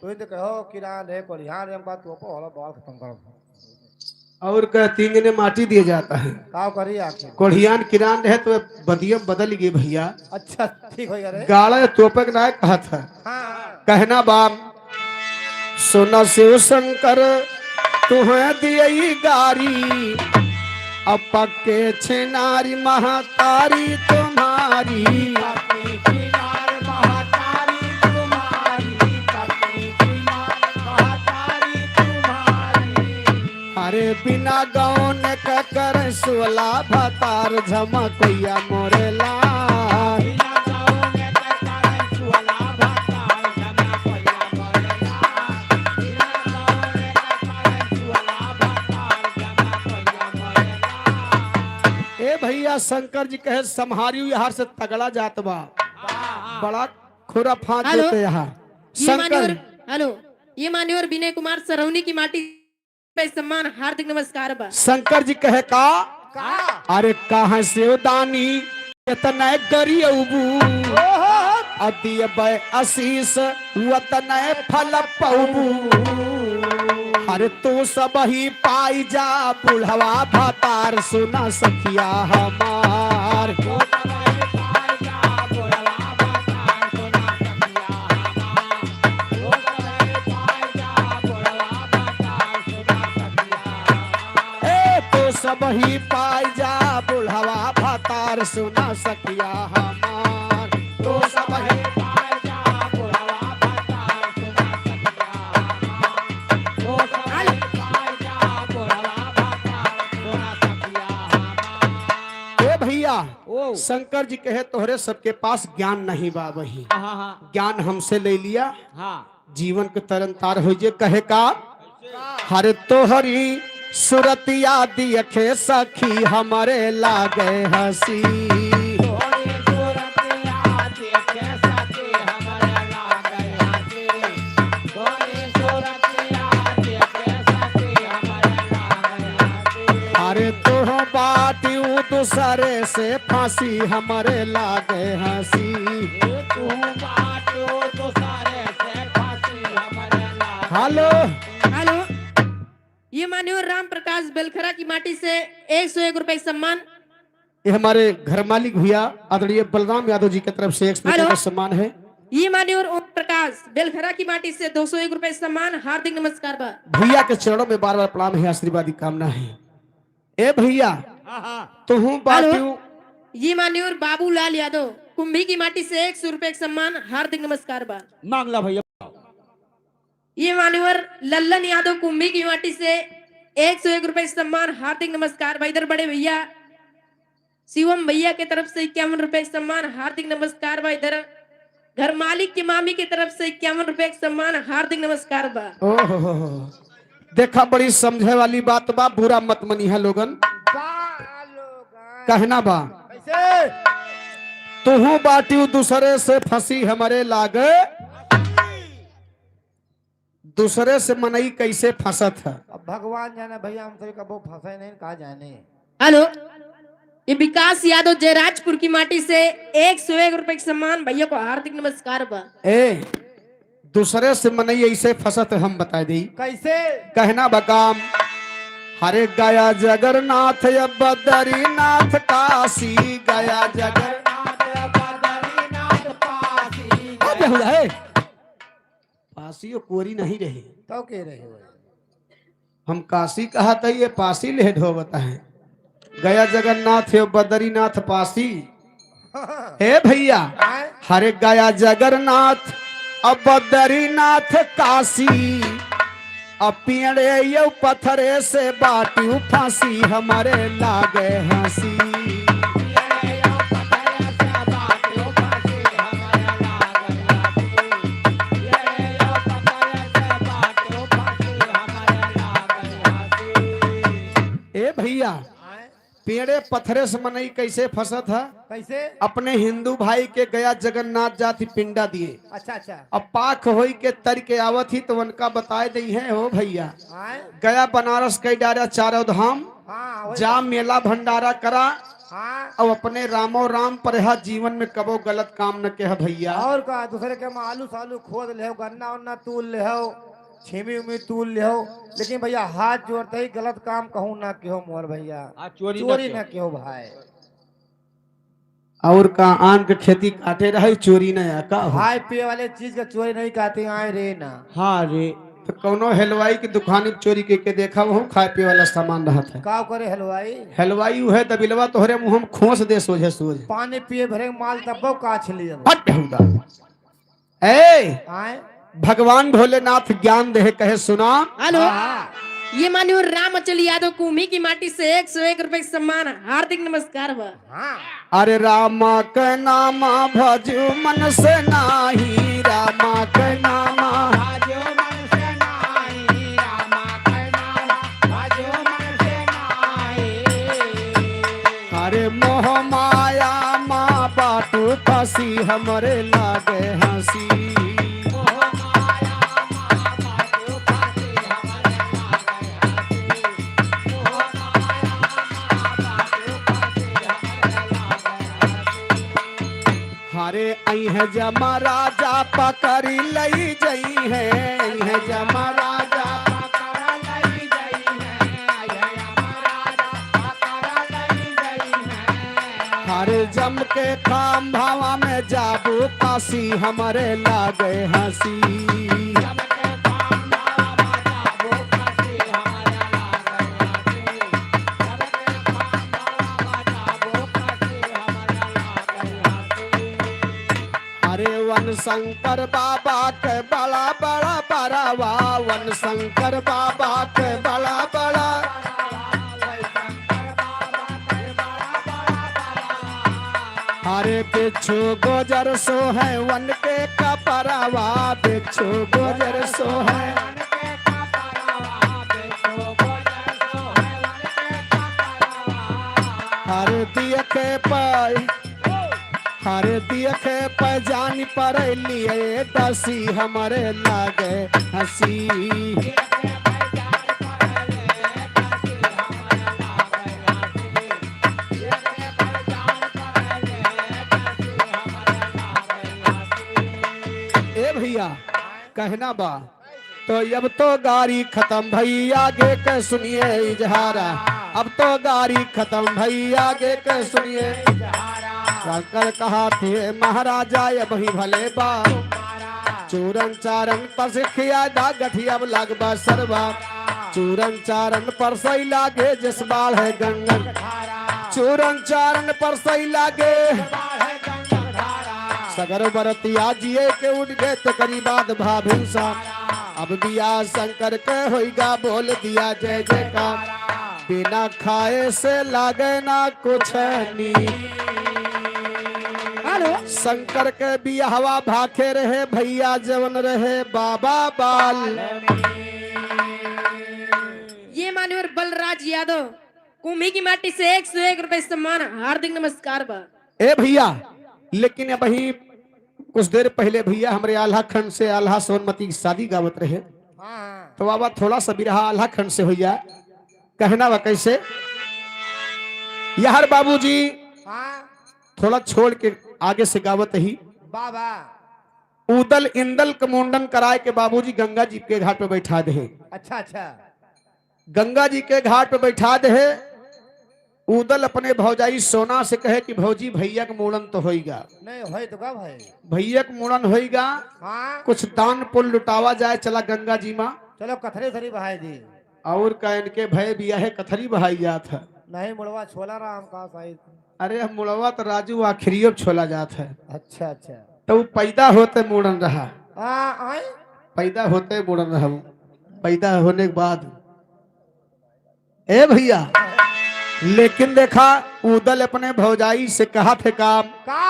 तू ही तो कहो किरान रे कोलिहान रे, हम बात तो होला बाल खत्म करो। और कह तीन जने माटी दिए जाता है। का करी आखिर? कोढ़ियान किरान रहे तो बदियम बदल गए भैया। अच्छा ठीक हो गया रे। गाड़ा तोपक ना कहा था। हाँ। कहना बाम, सुना शिव शंकर तुहे दियई गारी, अब पक्के छिनारी महातारी तुम्हारी। अरे बिना गौन का कर सोला भतार झमकैया मोरेला। ए भैया शंकर जी कहे संहारी यहाँ से तगड़ा जात बा, बड़ा खुरा फांस हेलो। देते यहाँ। ये शंकर मान्यवर, हेलो, ये मान्यवर विनय कुमार सरौनी की माटी पे सम्मान, हार्दिक नमस्कार बा। शंकर जी कहे का, अरे कहाँ से दानी इतना गरियबू, अदिय बै आशीष वतन फल पौबू। अरे तू सब ही पाई जा बुढ़वा भतार, सुना सखिया हमार। ए तू सब ही पाई जा बुढ़वा भतार, सुना सखिया हमार। तू सब ही ए भैया ओ शंकर जी कहे तोहरे सबके पास ज्ञान नहीं बा, वही हाँ हाँ ज्ञान हमसे ले लिया, हाँ जीवन के तरन तार हो जे। कहे का, हरे तोहरी सुरतिया दियखे सखी हमारे लागे हंसी। अरे तोह बाटी दूसरे से फांसी हमारे लागे हंसी। हेलो। हेलो, ये मान्यवर राम प्रकाश बेलखरा की माटी से 101 रुपए सम्मान। ये हमारे घर मालिक भैया आदरणीय बलराम यादव जी की तरफ से 100 रुपए हेलो। का सम्मान है। ये मान्यवर ओम प्रकाश बेलखरा की माटी से 201 रुपए सम्मान, हार्दिक नमस्कार बा। भैया के चरणों में बार बार प्रणाम है, आशीर्वाद की कामना है। ए भैया तुहू बाटू। ये मान्यवर बाबूलाल यादव कुंभी की माटी से 100 रुपए सम्मान, हार्दिक नमस्कार बा। मांग ला भैया। ये मान्यवर लल्लन यादव कुंभी की माटी से 101 रुपए सम्मान, हार्दिक नमस्कार भाई। इधर बड़े भैया शिवम भैया के तरफ से 51 रुपए सम्मान, हार्दिक नमस्कार भाई। इधर घर मालिक की मामी की तरफ से 51 रुपए सम्मान, हार्दिक नमस्कार बा। ओहो हो हो। देखा बड़ी समझे वाली बात बा, बुरा मत मनी है लोगन। कहना बा, कैसे? तुहू बाटी दूसरे से फंसी हमारे लागे, दूसरे से मनई कैसे फंसत है? अब भगवान जाने भैया, हम सभी कबो फंसे नहीं, कहा जाने। हेलो, ये विकास यादव जयराजपुर की माटी से 101 रुपए सम्मान, भैया को हार्दिक नमस्कार बा। ए दूसरे से मनई ऐसे फंसत है, हम बता दी कैसे? कहना बकाम, हरे गया जगन्नाथ या बदरीनाथ काशी, गया जगन्नाथ अब बेहुदा है पासी कोरी नहीं रही। तो के रहे हो? हम काशी कहा था, ये पासी ले ढोबता है। गया जगन्नाथ या बदरीनाथ पासी। हे भैया आए? हरे गया जगन्नाथ अब बदरीनाथ काशी, अब पेड़े यो पत्थरे से बाटी फांसी हमारे लागे हंसी। ए भैया, आए? पेड़े पत्थरे से मनई कैसे फंसत है? कैसे? अपने हिंदू भाई के गया जगन्नाथ जाति पिंडा दिए। अच्छा अच्छा। अब पाक होई के तर के आवत ही तो उनका बताए दी है हो भैया, आए? गया बनारस कई डारा चारों धाम, हाँ वही। जा मेला भंडारा करा हाँ। और अपने रामो राम पर है, जीवन में कबो गलत काम न के है भैया। और का दूसरे के में आलू सालू खोद ले, गन्ना उन्ना तूल ले, छीमी उमी तूल ले, लेकिन भैया हाथ जोड़ते ही गलत काम कहूँ ना क्यों मोर भैया। हाँ, चोरी ना चोरी कियो। ना क्यों भाई। और का आन के खेती काटे रहे चोरी न आ का हो? खाए पिए वाले चीज का चोरी नहीं खाते आए रे ना। हाँ रे। तो कोनो हलवाई की दुकान में चोरी के देखा वो खाए पिए वाला सामान रहा था। का करे हलवाई? हलवाई उ है दबिलवा तोहरे मुंह में खोस दे सोझे सोझ। पानी पिए भरे माल तब्बो काछ लिए। हट बेहुदा। ए आए? भगवान भोलेनाथ ज्ञान दे कहे सुना। हेलो। हाँ। ये मान्यवर रामचल यादव कुम्ही की माटी से 101 रुपए सम्मान हार्दिक नमस्कार बा। हाँ। अरे रामा के नामा भजू मन से नाही, रामा के नामा अरे मोह माया माँ बाटू फसी हमरे लागे हंसी। हरे आई है जमा राजा पकड़ी लई जई है, आई है जमा राजा हरे जम के खाम भावा में जाबू काशी हमारे लागे हंसी। अरे वन शंकर बाबा के बड़ा बड़ा बड़ावा, वन शंकर बाबा के बड़ा बड़ा। अरे बिच्छू गोजर सो है वन के कपरावा, बिच्छू गोजर सो है। हर दिय के पाई, हर दिय के पजान पर लिए दसी हमारे लागे हंसी। ए भैया कहना बा तो अब तो गाड़ी खत्म भई आगे के सुनिए इजहारा, अब तो गाड़ी खत्म भई आगे के सुनिए। शंकर कहा थे महाराजा अब ही भले बा, चूरन चारन पर सिखिया दा गठिया लगबा सरवा, चूरन चारन पर सही लागे जिस बाल है गंगन, चूरन चारन पर सही लागे। सगर बरतिया जिए के उठ गए तो करी बात भाभिंसा, अब दिया शंकर के होइगा बोल दिया जय जयकार, बिना खाए से लागे ना कुछ नी। हेलो। शंकर के बियाहवा भाखे रहे भैया जवन रहे बाबा बाल। ये मान्यवर बलराज यादव कुम्ही की माटी से 101 रुपए सम्मान हार्दिक नमस्कार बा। ए भैया लेकिन अब ही कुछ देर पहले भैया हमारे आल्हा खंड से आल्हा सोनमती की शादी गावत रहे। हाँ। तो बाबा थोड़ा सा बिरहा आल्हा खंड से हो जाए। कहना बा कैसे यार बाबूजी। हाँ। थोड़ा छोड़ के आगे से गावत ही। बाबा उदल इंदल के मुंडन कराए के बाबूजी गंगा जी के घाट पे बैठा दे। अच्छा अच्छा। गंगा जी के घाट पे बैठा दे। उदल अपने भौजाई सोना से कहे कि भौजी भैया के मुड़न तो होइगा। नहीं होई तो का भाई? भैया के मुड़न होइगा। हाँ। कुछ दान पुल लुटावा जाए चला गंगा जी माँ। चलो कथरे सरी भाई जी। और का इनके भय बिया है कथरी बहाई जात है। नहीं मुड़वा छोला राम का साहिब। अरे हम मुड़वा तो राजू आखिरियो छोला जात है। अच्छा अच्छा। तो वो पैदा होते मुड़न रहा। हाँ आए? पैदा होते मुड़न रहा वो। पैदा होने के बाद ए भैया लेकिन देखा उदल अपने भौजाई से कहा थे काम का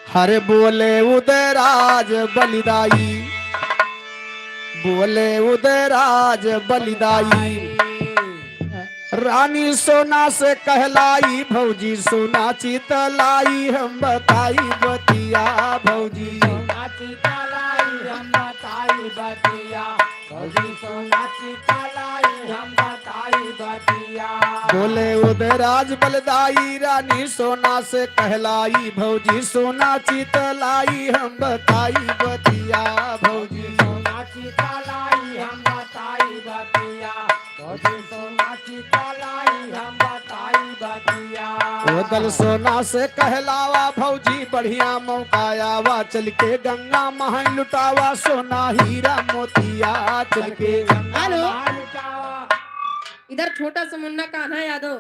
हरे बोले उदयराज बलिदाई, बोले उदयराज बलिदाई, रानी सोना से कहलाई भौजी सोना चितलाई हम बताई बतिया भौजी। बोले उदयराज बलदाई रानी सोना से कहलाई भौजी सोना चितलाई हम बताई बतिया भौजी। उदल सोना से कहलावा भौजी बढ़िया मौका आवा चल के गंगा महल लुटावा सोना हीरा मोतिया चल के। हेलो, इधर छोटा सा मुन्ना कान्हा यादव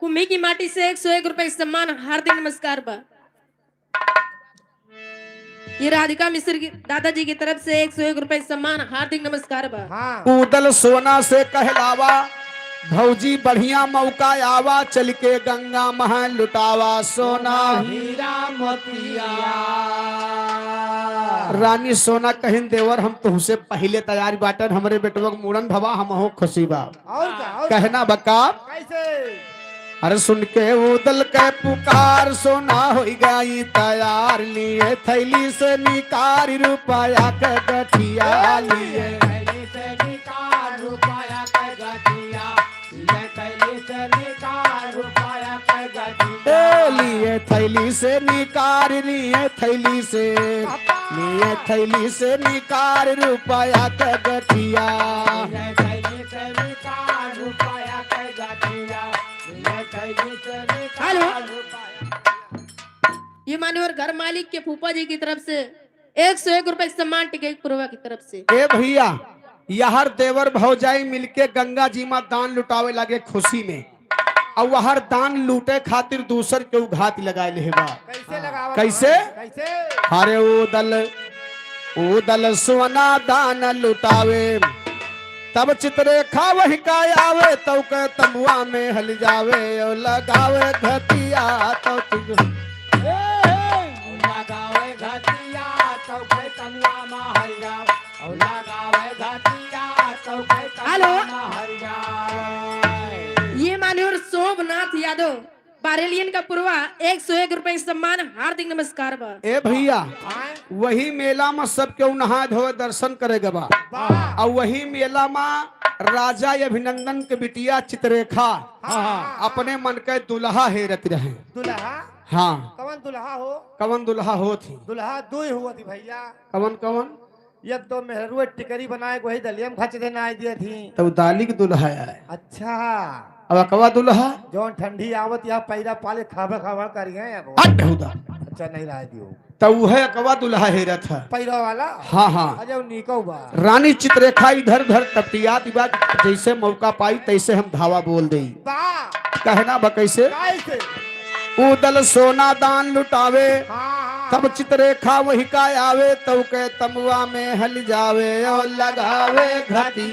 कुंभी की माटी से 101 रुपए सम्मान हार्दिक नमस्कार बा। ये राधिका मिश्र की दादाजी की तरफ से 101 रुपए सम्मान हार्दिक नमस्कार बा। हाँ। उदल सोना से कहलावा भौजी बढ़िया मौका आवा चल के गंगा महल लुटावा सोना हीरा मोतिया। रानी सोना कहिन देवर हम तुमसे पहले तैयारी बाटन हमरे बेटवा के मूड़न भवा हम हो खुशी बा। और का और कहना बका कैसे? अरे सुन के उदल के पुकार सोना हो गई तैयार लिए थैली से निकार रुपया के गठिया लिए। थैली से निकाल रुपया के गठिया, ये थैली से निकाल रुपया के गठिया। ए लिए थैली से निकार लिए थैली से लिए थैली से निकार रुपया के गठिया। ये थैली से निकाल रुपया के गठिया, ये थैली से निकाल हेलो। रुपया। ये मान्यवर घर मालिक के फूफा जी की तरफ से 101 रुपए सम्मान टिके पुरवा की तरफ से। ए भैया यहर देवर भौजाई मिलके गंगा जी में दान लुटावे लगे खुशी में और वहर दान लूटे खातिर दूसर के घात लगाए ले बा। कैसे लगावा? कैसे? कैसे? हरे उदल उदल सोना दान लुटावे तब चित्रेखा वही का आवे तो के तमुआ में हल जावे और लगावे घतिया तो तुझ लगावे घटिया तो के तमुआ महल जाओ, औ लगावे घटिया तो के हेलो। तमुआ महल जाओ। ये मान्यवर शोभनाथ यादव बारेलियन का पुरवा 101 रुपए सम्मान हार्दिक नमस्कार बा। ए भैया हाँ। वही मेला में सब केहू नहा धोवे दर्शन करे गबा वाह। और वही मेला में राजा अभिनंदन के बिटिया चित्ररेखा हाँ। अपने मन के दुल्हा हेरत रहे। दुल्हा? हाँ। कवन दुल्हा हो? कवन दुल्हा हो थी? दुल्हा दुई हुआ थी भैया। कवन कवन? एक तो मेहरुए टिकरी बनाए वही दलियम खच देना आई दिए थी। तब दाली के दुल्हा आए। अच्छा। अब अकवा दुल्हा जौन ठंडी आवत यहाँ पैरा पाले खाबा खाबा करिए अब। हट हुदा। अच्छा नहीं रहा दियो। तब वह अकवा दुल्हा हेरत है। पैरा वाला? हाँ हाँ। अजय निको बा। रानी चित्ररेखा इधर उधर तपटिया दिवा जैसे मौका पाई तैसे हम धावा बोल दई। बा। कहना बा कैसे? कैसे? उदल सोना दान लुटावे हाँ हाँ। तब चित्ररेखा वही का आवे तब के तमुआ में हल जावे और लगावे घटी।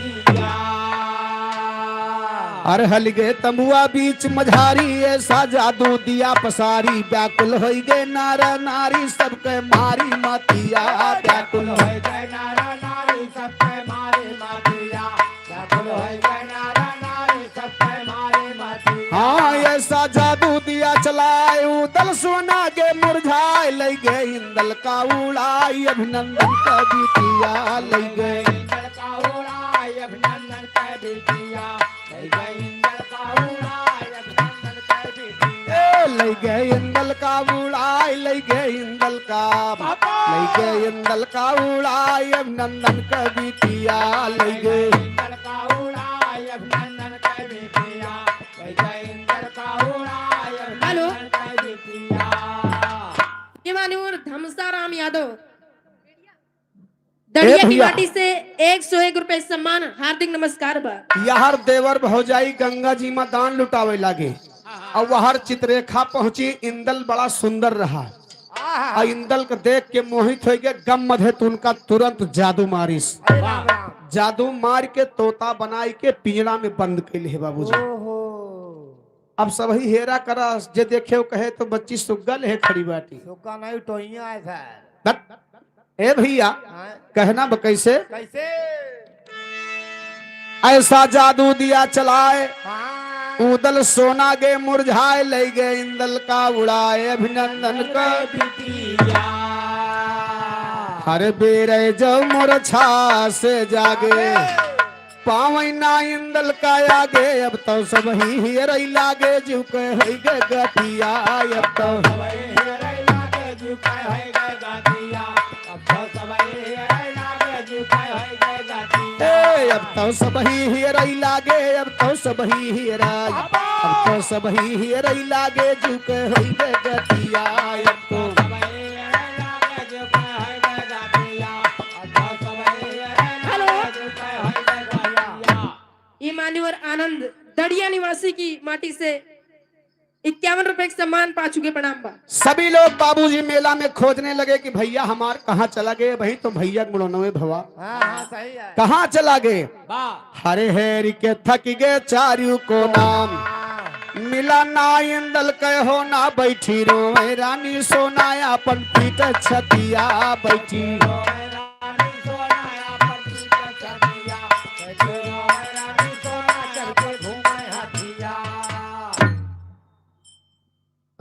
अरे हल गे तमुआ बीच मझारी ऐसा जादू दिया पसारी व्याकुल हो गए नारा नारी सबके मारी मतिया व्याकुल हो होय गए नारा नारी सबके मारे मातिया, व्याकुल होय गए नारा नारी सबके मारे मातिया। हाँ ऐसा जादू दिया चलाए उदल सोना के मुरझाए ले गए इंदल का उड़ाई अभिनंदन का बिटिया ले गए। इंदल का उड़ाई अभिनंदन के बिटिया, ले गए इंदल का उड़ाई अभिनंदन के बिटिया। ए, ले गए इंदल का उड़ाई ले गए इंदल का ले गए इंदल का उड़ाई अभिनंदन का बिटिया ले गए। इंदल का उड़ाई अभिनंदन के बिटिया, ले गए इंदल का उड़ाई हेलो। अभिनंदन के बिटिया। ये मान्यवर धमसा राम यादव दड़िया की भैया। माटी से 101 रुपए सम्मान हार्दिक नमस्कार बा। यहर देवर भौजाई गंगा जी में दान लुटावे लागे और वहर चित्ररेखा पहुंची। इंदल बड़ा सुंदर रहा आहा। और इंदल को देख के मोहित हो गए गम मधे तो उनका तुरंत जादू मारिस। अरे राम राम। जादू मार के तोता बनाई के पिंजरा में बंद कैले है बाबूजी। ओहो। अब सब ही हेरा करा जे देखे वो कहे तो बच्ची सुगल है खड़ी बाटी। सुक्का नहीं टोइया आए सर। दट। ए भैया हाँ। कहना ब कैसे? कैसे? ऐसा जादू दिया चलाए हाँ। उदल सोना गे मुरझाए ले गए इंदल का उड़ाए अभिनंदन का। हर बेर जब मोर छा से जागे पावई ना इंदल का आगे, अब तो सब ही हियरई लागे जीव के होई गे गतिया, अब तो ए अब तो सब ही हियरई लागे, अब तो सब ही हियराई, अब तो सब ही हियरई लागे जीव के होई गे गतिया, अब तो। हेलो, ये मान्यवर आनंद दड़िया निवासी की माटी से 51 रुपए के सम्मान पा चुके, प्रणाम बा। सभी लोग बाबूजी मेला में खोजने लगे कि भैया हमार कहाँ चला गए। भाई तो भैया गुणनवे भवा हाँ हाँ, सही है। कहाँ चला गए। हरे हेर के थक गए चारू को नाम मिला ना इंदल के हो ना, बैठी रोए रानी सोना अपन पीट छतिया बैठी।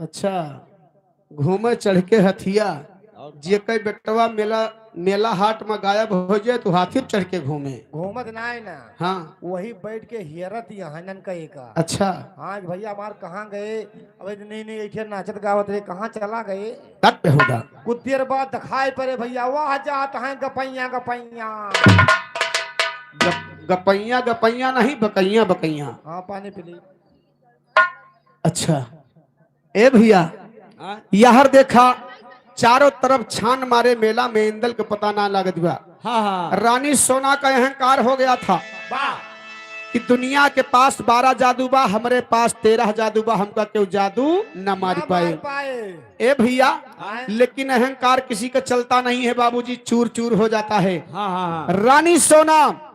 अच्छा, घूमे चढ़ के हथिया, जे कई बेटवा मेला मेला हाट में गायब हो जाए तो हाथी पे चढ़ के घूमे। घूमत ना है ना। हाँ। वही बैठ के हियरत यहाँ का एक। अच्छा। हाँ भैया हमार कहाँ गए, अबे नहीं नहीं ऐठे नाचत गावत रहे, कहाँ चला गए। तट पे होगा। कुछ देर बाद दिखाई पड़े भैया वह जात हैं गपैया गपैया। गपैया गपैया नहीं, बकैया बकैया। हाँ, पानी पी ली। अच्छा ए भैया, यार देखा चारों तरफ छान मारे मेला में, इंदल के पता ना लागत बा। हाँ हाँ। रानी सोना का अहंकार हो गया था कि दुनिया के पास 12 जादू बा, हमरे पास 13 जादू बा, हमका क्यों जादू न मार ना पाए। मार पाए। ए भैया, हाँ। लेकिन अहंकार किसी का चलता नहीं है बाबूजी, चूर चूर हो जाता है। हाँ हाँ। रानी सोना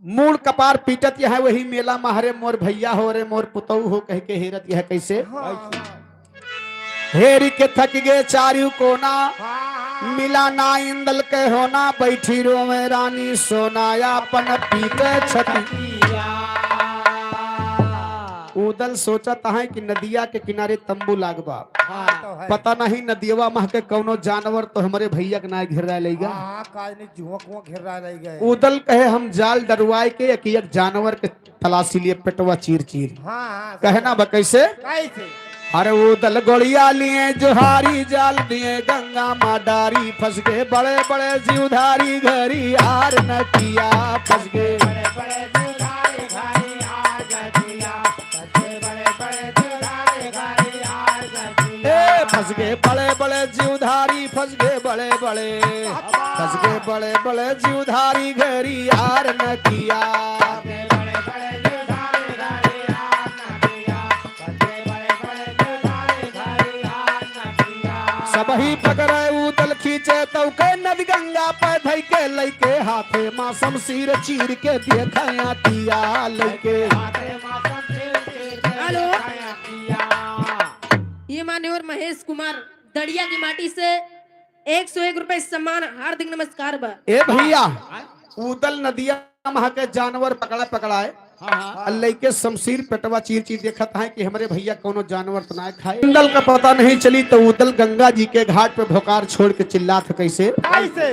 मूल कपार पीटत यह वही मेला माहरे, मोर भैया हो रे मोर पुतऊ हो कह के हेरत यह कैसे। हाँ हेरी के थक गए चारू कोना हाँ। मिला ना इंदल के होना, बैठी रो में रानी सोना अपन पीते छती। उदल सोचत है कि नदिया के किनारे तंबू लागबा, हाँ तो है। पता नहीं नदियवा मह के कौनो जानवर तो हमारे भैया के ना घेरा लेगा। हाँ, काज नहीं जुआ कुआ घेर रहा रह गए। उदल कहे हम जाल डरवाए के एक एक जानवर के तलाशी लिए पेटवा चीर चीर। हाँ हाँ। कहना बा कैसे। कैसे? अरे उदल गोड़िया लिए जोहारी जाल दिए गंगा मा डारी, फंस गए बड़े बड़े जीवधारी घरी आर न किया फंस गए। ए फंस गए बड़े बड़े जीवधारी, फंस गए बड़े बड़े, फंस गए बड़े बड़े जीवधारी घरी आर न किया। सब ही पकड़े उदल खींचे तो के नदी गंगा पे धई के लैके हाथे मासम सिर चीर के देखा तिया लैके। हेलो, ये मान्यवर महेश कुमार दड़िया की माटी से 101 रुपए सम्मान, हार्दिक नमस्कार बा। ए भैया, उदल नदिया महा के जानवर पकड़ा पकड़ाए लैके शमशीर पेटवा चीर चीर देखत है कि हमारे भैया कोनो जानवर तो ना खाए। उदल का पता नहीं चली तो उदल गंगा जी के घाट पे भोकार छोड़ के चिल्लात कैसे। कैसे?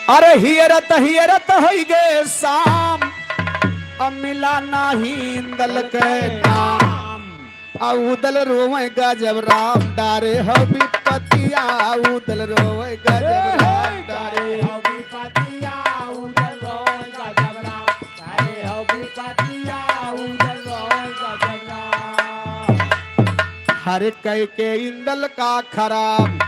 अरे हियरत हियरत हो गए शाम, अब मिला नहीं इंदल के नाम, आ उदल रोवे गजब राम डारे हो विपतिया, उदल रोवे गजब राम डारे हो। हर कह के इंदल का खराब,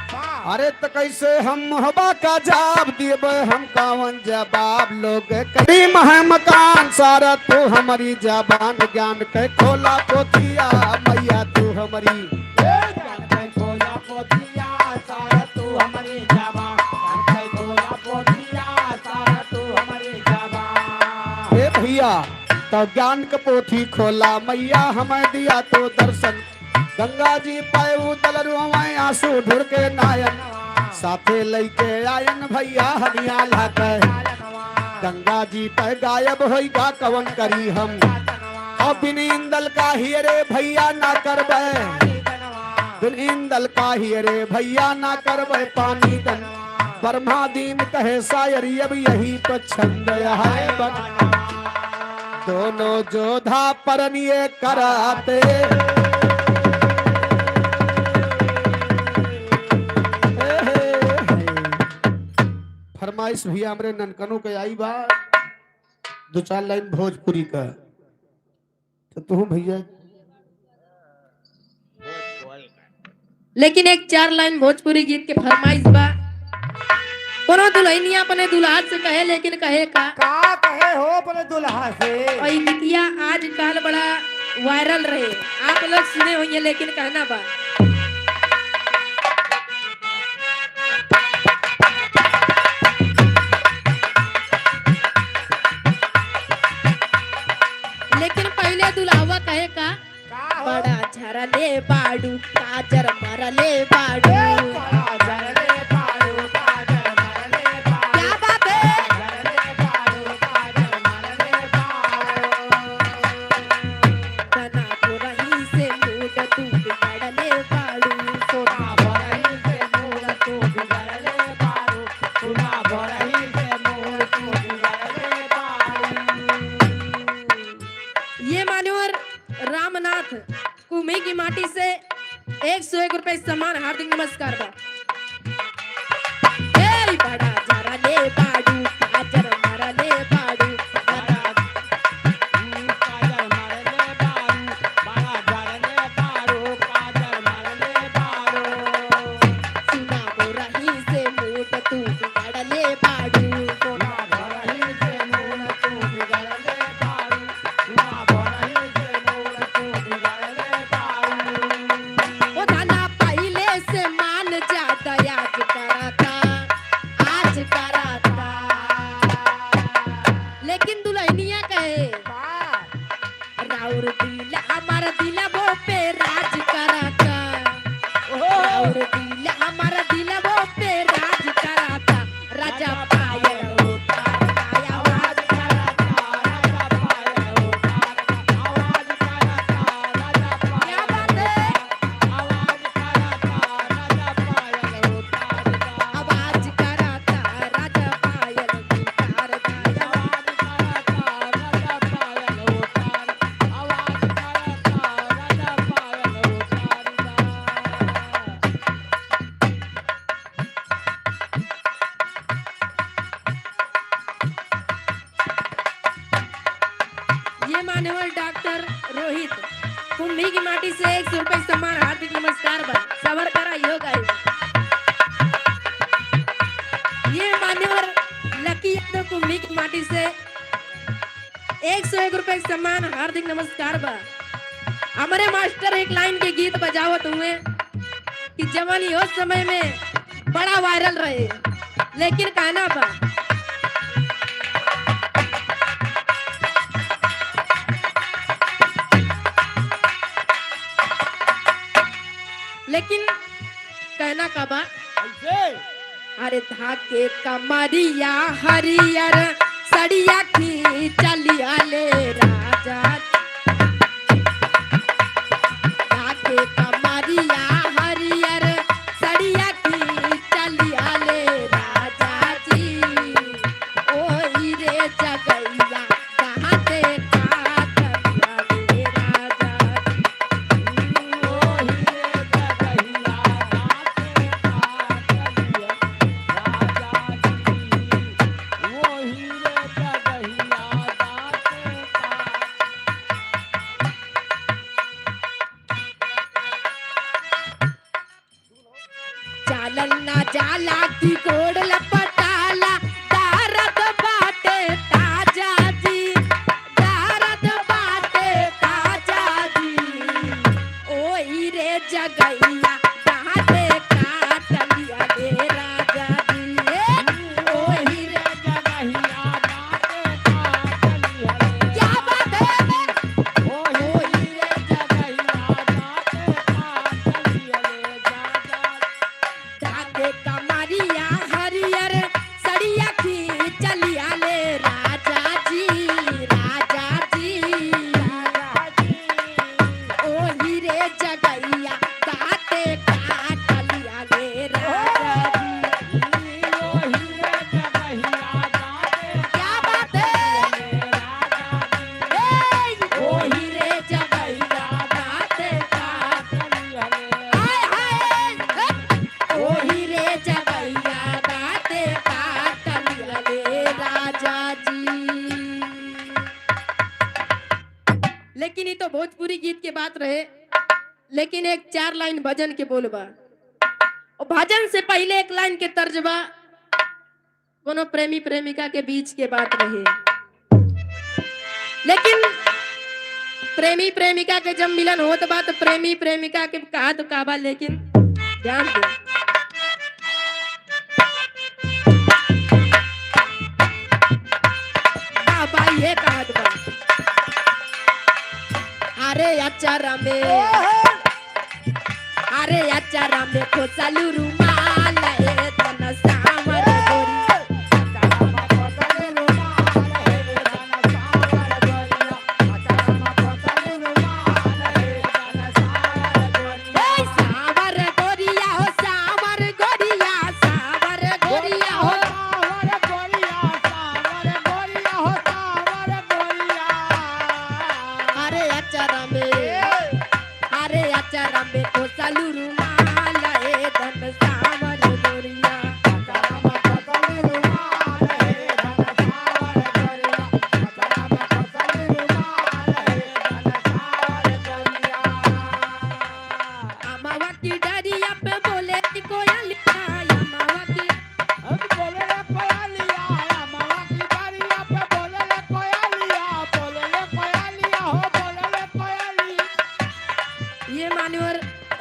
अरे तो कैसे हम मोहबा का जाब दिए, हम कावन जवाब लोग करीम है मकान सारा तू हमारी जबान, ज्ञान के खोला पोथिया मैया तू हमारी। हे भैया, तो ज्ञान के पोथी खोला मैया हमें दिया तो दर्शन, गंगा जी पाए उदल रोवे आंसू ढुर के नायन, साथे लैके आयन भैया हनिया लाके, गंगा जी पे गायब होइगा कवन करी हम, और और बिन इंदल का ही रे भैया ना करबे, बिन इंदल का ही रे भैया ना करबे पानी दन। ब्रह्मादीन कहे शायरी अब यही पछंद है बन। दोनों जोधा परनिये कराते, फरमाइश भैया हमरे ननकनों के आई बा दो चार लाइन भोजपुरी का, तो तू भैया लेकिन एक चार लाइन भोजपुरी गीत के फरमाइश बा। कोनो दुल्हनिया अपने दुल्हा से कहे, लेकिन कहे का? का कहे हो अपने दुल्हा से? और ई गीतिया आज कल बड़ा वायरल रहे, आप लोग सुने होंगे, लेकिन कहना बा। लेकिन पहले दुल्हावा कहे का? का हो? बड़ा झरले बाडू काजर मरले बाडू। बड़ा झरले पारू काजर मरले पारू। क्या बात है? झरले पारू काजर मरले पारू। बना रही से मूड तू बिगड़ले बाडू। सुना भरही से मूल तू बिगड़ले पारू, सुना भरही से मूल तू बिगड़ले पारू। ये मान्यवर रामनाथ कुम्ही की माटी से 101 रुपए सम्मान हार्दिक नमस्कार बा। ए बड़ा झरले बाडू काजर मरले बाडू। बना काजर मरले पारू, बड़ा झरले पारू काजर मरले पारू। सुना रही से मूड तू बिगड़ले बाडू। सुना भरही से मूल तू बिगड़ले पारू, सुना भरही से मूल तू बिगड़ले पारू। ओ धना पहले से मान जा दयाज कराता आज कराता। लेकिन दुल्हनिया कहे, का? राउर दिल हमार दिल वो पे राज कराता। राउर दिल हमार दिल वो पे राज कराता। राजा पायल उतार आवाज आवाज कराता राजा पायल उतार, आवाज कराता राजा क्या पायल बात है? आवाज कराता राजा पायल उतार, आवाज कराता राजा पायल उतार। आवाज कराता राजा पायल उतार, आवाज कराता राजा पायल उतार। ये मान्यवर डॉक्टर रोहित कुंभी की माटी से 100 रुपए सम्मान हार्दिक नमस्कार बा। सबर करा योग आई। ये मान्यवर लकी यादव कुंभी की माटी से 101 रुपए सम्मान हार्दिक नमस्कार बा। हमारे मास्टर एक लाइन के गीत बजावत हुए कि जवानी उस समय में बड़ा वायरल रहे, लेकिन कहना बा। लेकिन कहना का बा? अरे धाके कमरिया हरियर सड़िया की चलिया ले राजा। धाके कमरिया हरियर सड़िया की चलिया ले राजा जी। ओ रे जगैया कहाँ ते काटलिया ले राजा जी। चालल ना जाला की गोड़ लपटाला दारद बाटे ताजा जी। दारद बाटे ताजा जी। ओई रे जगैया दाते काटलिया रे राजा जी। ओही रे क्या बात है? धागे कमरिया हरियर सड़िया की चलिया ले राजा जी। राजा जी। भोजपुरी गीत के बात रहे, लेकिन एक 4 लाइन भजन के बोल बा और भजन से पहले एक लाइन के तर्जबा कोनो प्रेमी प्रेमिका के बीच के बात रहे। लेकिन प्रेमी प्रेमिका के जब मिलन होत बा तो प्रेमी प्रेमिका के कहा तो काबा, लेकिन ध्यान दो। बाबा ये कहा बा, अरे अचारा में, अरे अचारा में खोसालू रुमाल ए तना सावर गोरी। ए सावर गोरिया हो, सावर गोरिया, सावर गोरिया हो। अरे अचारा में, अरे अचारा में खोसालू रुमाल ए धन सावर गोरिया। अमावा की डरिया पे बोले कोयलिया, अमावा की ये मान्यवर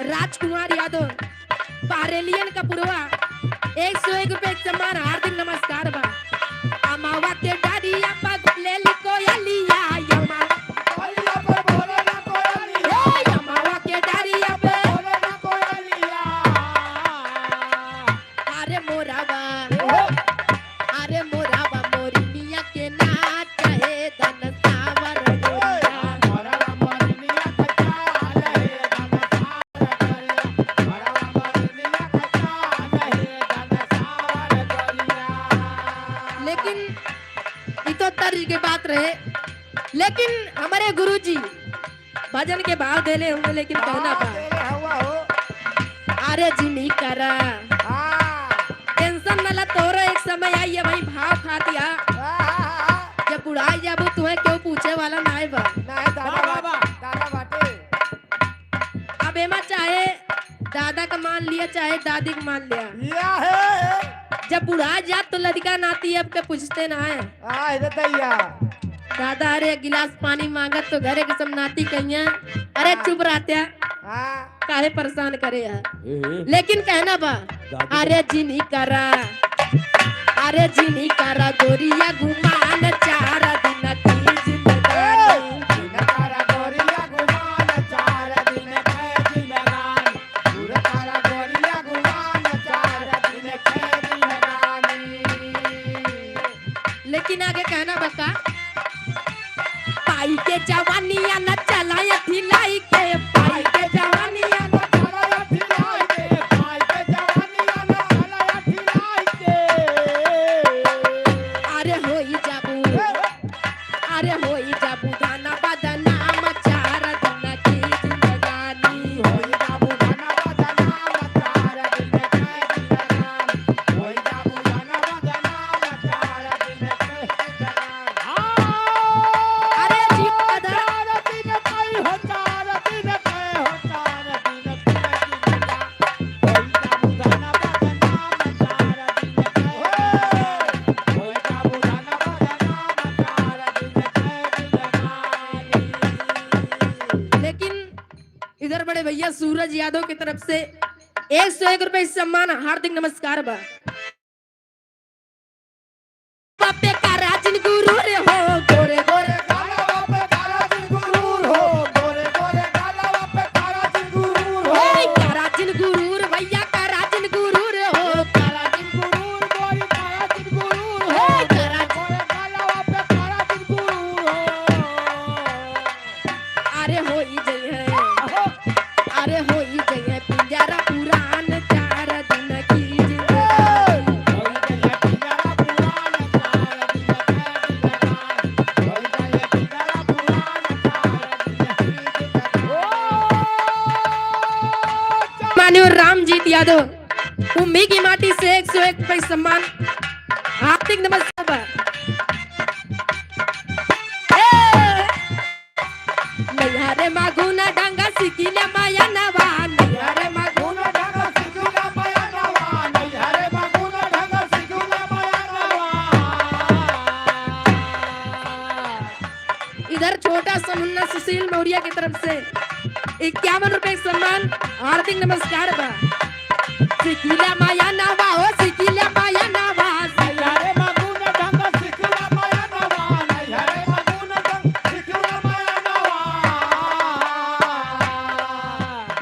राजकुमार यादव पारेलियन कपूरवा 101 रुपए सम्मान हार्दिक नमस्कार बा। अमावा के डरिया पे बोले कोयलिया, अमावा के डरिया पे, अरे मोरावा, अरे मोरावा मोरी मिया के नाच है धन सावर गोरिया। लेकिन ये तो तर्ज के बात रहे, लेकिन हमारे गुरुजी भजन के भाव देले होंगे, लेकिन कहना बा, अरे जिनी करा टेंशन न ला, तोरो एक समय आई है भाई भाव खातिया, जब बुढ़ाई जाबू तुम्हें क्यों पूछे वाला नाय बा। अब एमा चाहे दादा का मान लिया चाहे दादी का मान लिया, जब बुढ़ा जात तो लड़का नाती अब के पूछते ना है। दादा अरे एक गिलास पानी मांगत तो घरे के सब नाती कहिया अरे चुप रहते, काहे परेशान करे यार। लेकिन कहना बा, अरे जिनी करा, अरे जिनी करा गोरिया गुमान चार दिन की जिंदगानी। लेकिन आगे कहना बका, पाई के जवानिया न चलाया ढिलाई के, पाई के जवानिया न, अरे होई जाबू, अरे होई जाबू गाना बदनाम चार दिन की जिंदगानी। अरे जी दादा, लेकिन इधर बड़े भैया सूरज यादव की तरफ से 101 रुपए सम्मान हार्दिक नमस्कार बा। बापे का राजन गुरु रे हो गोरे गोरे, हे का राजन गुरूर भैया का राजन गुरूर हो, हे का राजन, अरे होई जई है, अरे होई जई है पिंजरा पुरान चार दिन की जिंदगानी। माननीय रामजीत यादव कुंभी की माटी से 101 रुपए सम्मान हार्दिक नमस्कार बा। ए! नैहर नैहरे मागुना डांगा सिकिला माया नवा, नैहरे मागुना इधर छोटा सा मुन्ना सुशील मौर्य की तरफ से 51 रुपए सम्मान, हार्दिक नमस्कार बा। सिकिला माया नवा हो, सिकिला माया नवा,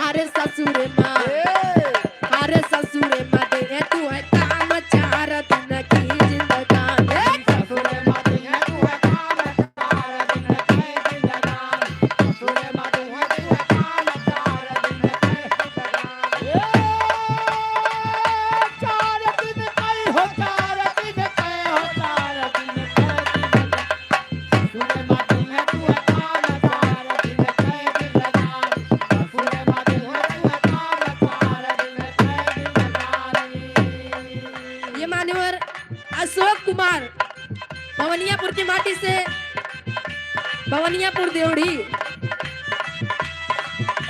अरे ससुर माँ, अरे ससुर माँ दे तू है काम चार दिन की जिंदगानी। ये मान्यवर अशोक कुमार भवनियापुर की माटी से, भवनियापुर देवड़ी,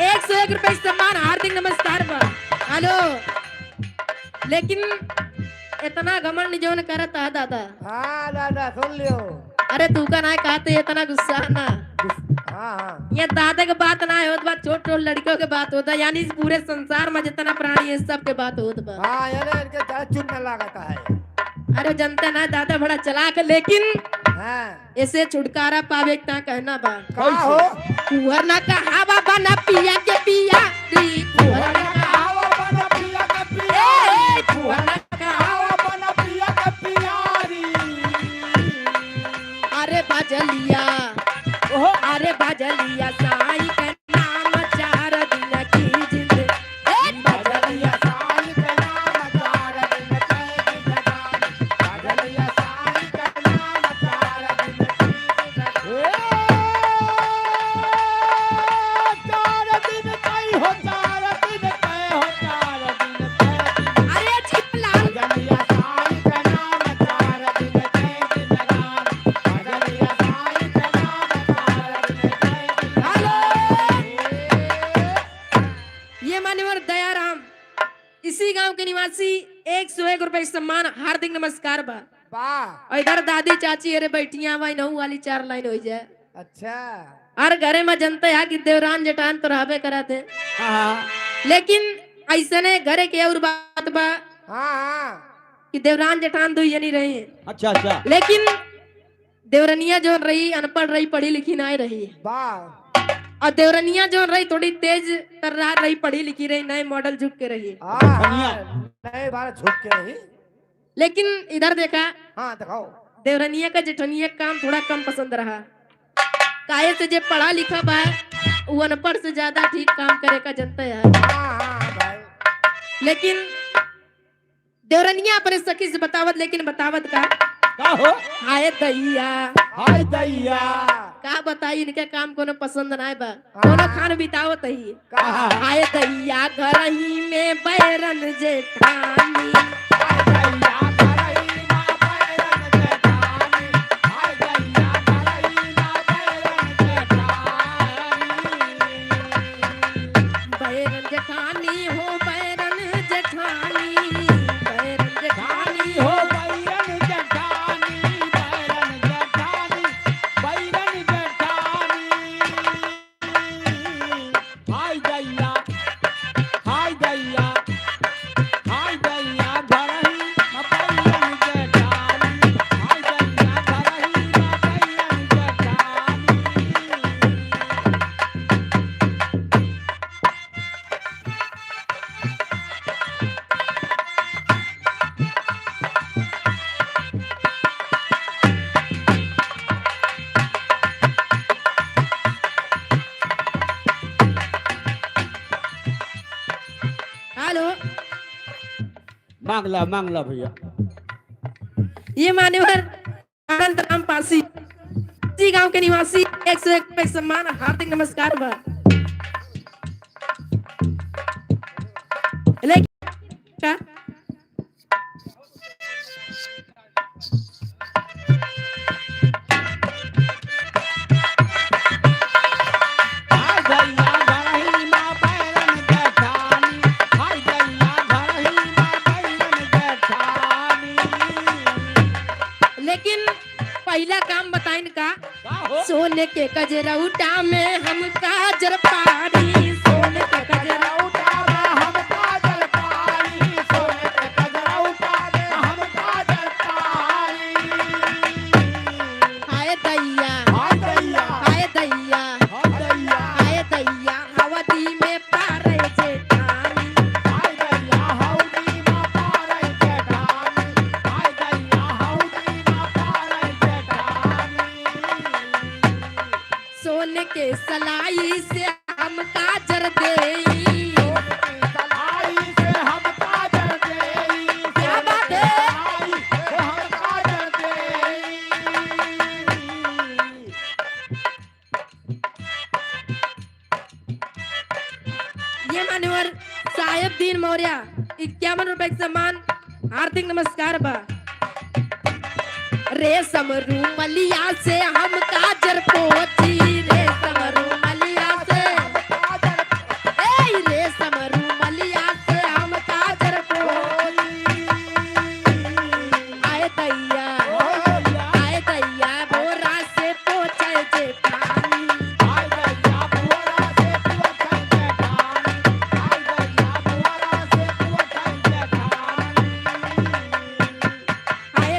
101 रुपए सम्मान, हार्दिक नमस्कार बा। हेलो, लेकिन इतना घमंड जोन करता है दादा। हाँ दादा सुन लियो। अरे तू का ना कहते इतना गुस्सा ना। हाँ हाँ ये दादा के बात ना होत बा, छोट छोट लड़कियों के बात होता, यानी इस पूरे संसार में जितना प्राणी है सब के बात होत बा। हाँ यार इनके ज्यादा चुनने लागता है। अरे जनता ना दादा बड़ा चलाक, लेकिन हाँ ऐसे छुटकारा पावे के ना कहना बा। का हो? कुहर ना कहावा बना पिया के पिया री, कुहर ना कहावा, ए, कुहर ना कहावा, अरे बाजलिया, अरे बाजलिया साई के नाम चार दिन की जिंद, ए बाजलिया। अरे चिपलाल, ये मान्यवर दयाराम इसी गांव के निवासी, 101 रुपए सम्मान, हार्दिक नमस्कार बा। वाह। और इधर दादी चाची अरे बैठिया भाई नहू वाली 4 लाइन हो जाए। अच्छा। और घरे में जनता है कि देवरान जेठान तो रहबे कराते, लेकिन ऐसे ने घरे के और बात बा हाँ हाँ कि देवरान जेठान दो जनी रही। अच्छा अच्छा। लेकिन देवरनिया जो रही अनपढ़ रही, पढ़ी लिखी ना रही। वाह। और देवरनिया जो रही थोड़ी तेज तर्रार रही, पढ़ी लिखी रही, नए मॉडल झुक के रही। हाँ हाँ नए बार झुक के रही। लेकिन इधर देखा, हाँ दिखाओ, देवरनिया का जेठनिया का काम थोड़ा कम पसंद रहा। काहे से जे पढ़ा लिखा बा वो अनपढ़ से ज्यादा ठीक काम करे का जनता है। हाँ हाँ भाई। लेकिन देवरनिया अपने सखी से बतावत, लेकिन बतावत का का हो? हाय दैया, हाय दैया, का बताई इनके काम कोनो पसंद ना बा, कोनो खान बितावत ही। का हाय दैया घर ही में बैरन जेठानी, बैरन जेठानी हो, बैरन जेठानी, बैरन जेठानी हो। हेलो, मांगला मांगला भैया। ये मान्यवर आनंद राम पासी इसी गांव के निवासी, 101 रुपए सम्मान, हार्दिक नमस्कार बा। लेकिन का? सोने के कजरौटा में हम काजर पारी, सोने के कजरौटा आए दैया, आए दैया, आए दैया, हवदी में पारे जेठानी। सोने के सलाई से हम काजर देई। क्या बात है? ये मान्यवर साहेब दीन मौर्य 51 रुपए के सम्मान हार्दिक नमस्कार बा। रेशम रूमलिया से हम काजर पोची, रेशम रूमलिया से, ए रेशम रूमलिया से हम काजर पोची। आए दैया, आए दैया, बोरा से पोछे जेठानी। आए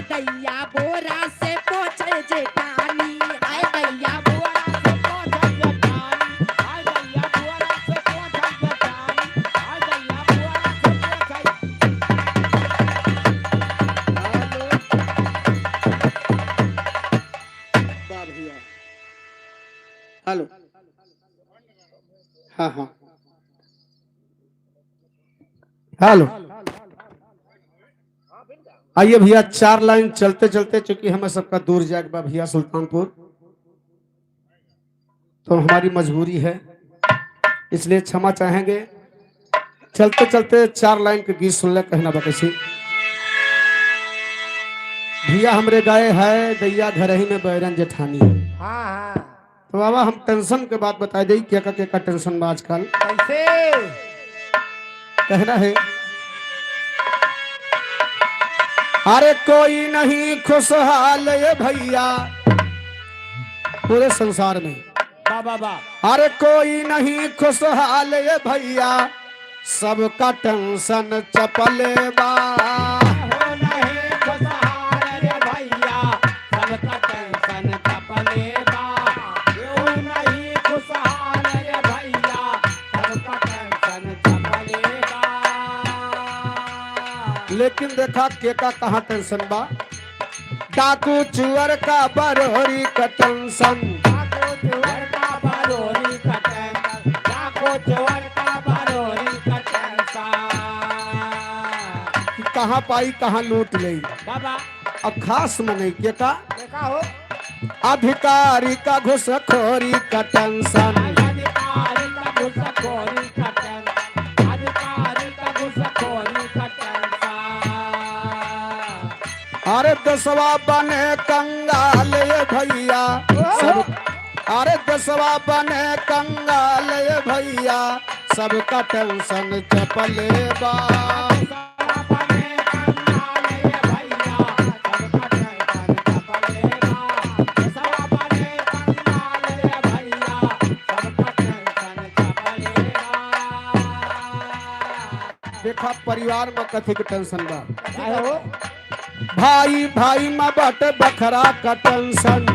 दैया, बोरा से पोछे जेठानी, आए दैया, बोरा से। वाह भैया, हेलो, हाँ हाँ, हेलो, आइए भैया, 4 लाइन चलते चलते, चूंकि हमें सबका दूर जाए बा भैया सुल्तानपुर, तो हमारी मजबूरी है, इसलिए क्षमा चाहेंगे। चलते चलते 4 लाइन के गीत सुन ले, कहना बकसी भैया हमरे गाए है दैया घर ही में बैरन जेठानी। हाँ हाँ। तो बाबा हम टेंशन के बात बता दी, क्या क्या क्या टेंशन बा आजकल। कैसे? कहना है, अरे कोई नहीं खुशहाल ये भैया पूरे संसार में, बाबा बा। अरे कोई नहीं खुशहाल ये भैया, सबका टेंशन चपले बा। हो नहीं खुशहाल रे भैया, सबका टेंशन चपले बा। क्यों नहीं खुशहाल रे भैया, सबका टेंशन चपले बा। लेकिन देखा के का कहाँ टेंशन बा, डाकू चुअर का बरोरी का टेंशन। डाको चोर का बारोरी का टेंशन, डाको चोर का बारोरी का टेंशन। कि कहाँ पाई कहाँ लूट ले। बाबा। अब खास मने के का देखा हो। अधिकारी का घुसखोरी का टेंशन। अधिकारी का घुसखोरी का टेंशन, अधिकारी का घुसखोरी का टेंशन। अरे दसवा बने कंगाल ये भैया सब, अरे दसवा बने कंगाल ये भैया, सबका टेंशन चपले बा। देखा परिवार में कथी के टेंशन बा। कथी हो? भाई भाई में बट बखरा का टेंशन।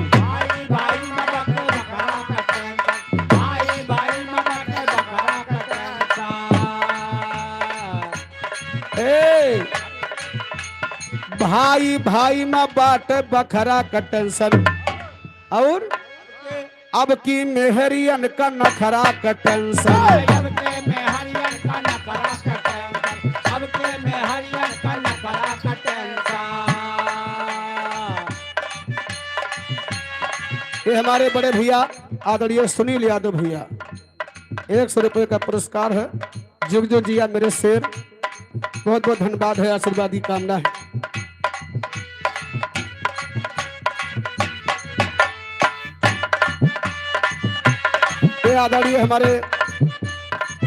ए भाई भाई में बाट बखरा का टेंशन, और अब की मेहरियन का नखरा का टेंशन। ये हमारे बड़े भैया आदरणीय सुनील यादव भैया, 100 रुपए का पुरस्कार है। जुग जुग जिया मेरे शेर, बहुत बहुत धन्यवाद है, आशीर्वाद की कामना है। ये आदरणीय हमारे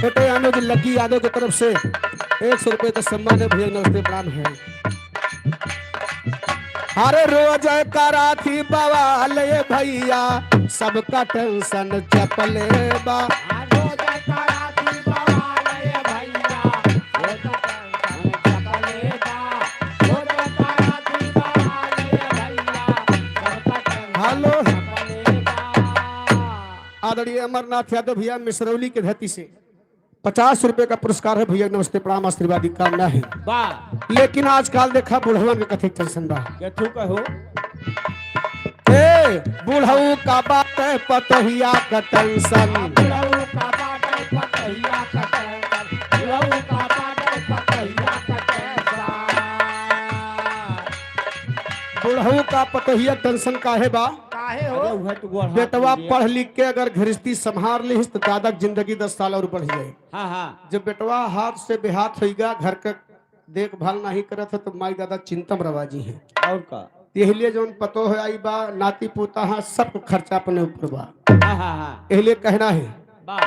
छोटे अनुज लक्की यादव की तरफ से 100 रुपए का सम्मान है भैया, नमस्ते प्रणाम है। अरे रोज करा थी बवाल ये भैया, सबका टेंशन चपले बा। हेलो आदरणीय अमरनाथ यादव भैया मिसरौली के धरती से 50 रुपए का पुरस्कार है भैया, नमस्ते, प्रणाम, आशीर्वाद की कामना है। वाह। लेकिन आजकल देखा बुढ़वन के कथित टेंशन बा। कथू कहो? ए बुढ़ऊ का बात है पतहिया का टेंशन। बुढ़ऊ का बाटे पतहिया का टेंशन, बुढ़ऊ का बाटे पतहिया का टेंशन। बुढ़ऊ का पतहिया टेंशन काहे बा? काहे हो? अरे उहे तो गोड़ हाथ बेटवा मिलिए। पढ़ लिख के अगर गृहस्थी संभार ली तो दादा की जिंदगी 10 साल और बढ़ जाए। हाँ हाँ। जब बेटवा हाथ से बेहाथ होगा, घर का देखभाल नहीं करत है तो माई दादा चिंतम रवाजी है। और का? यही लिए जौन पतो है आई बा, नाती पोता हा, सब खर्चा अपने ऊपर बा। हाँ हाँ हाँ। यही लिए कहना है, वाह।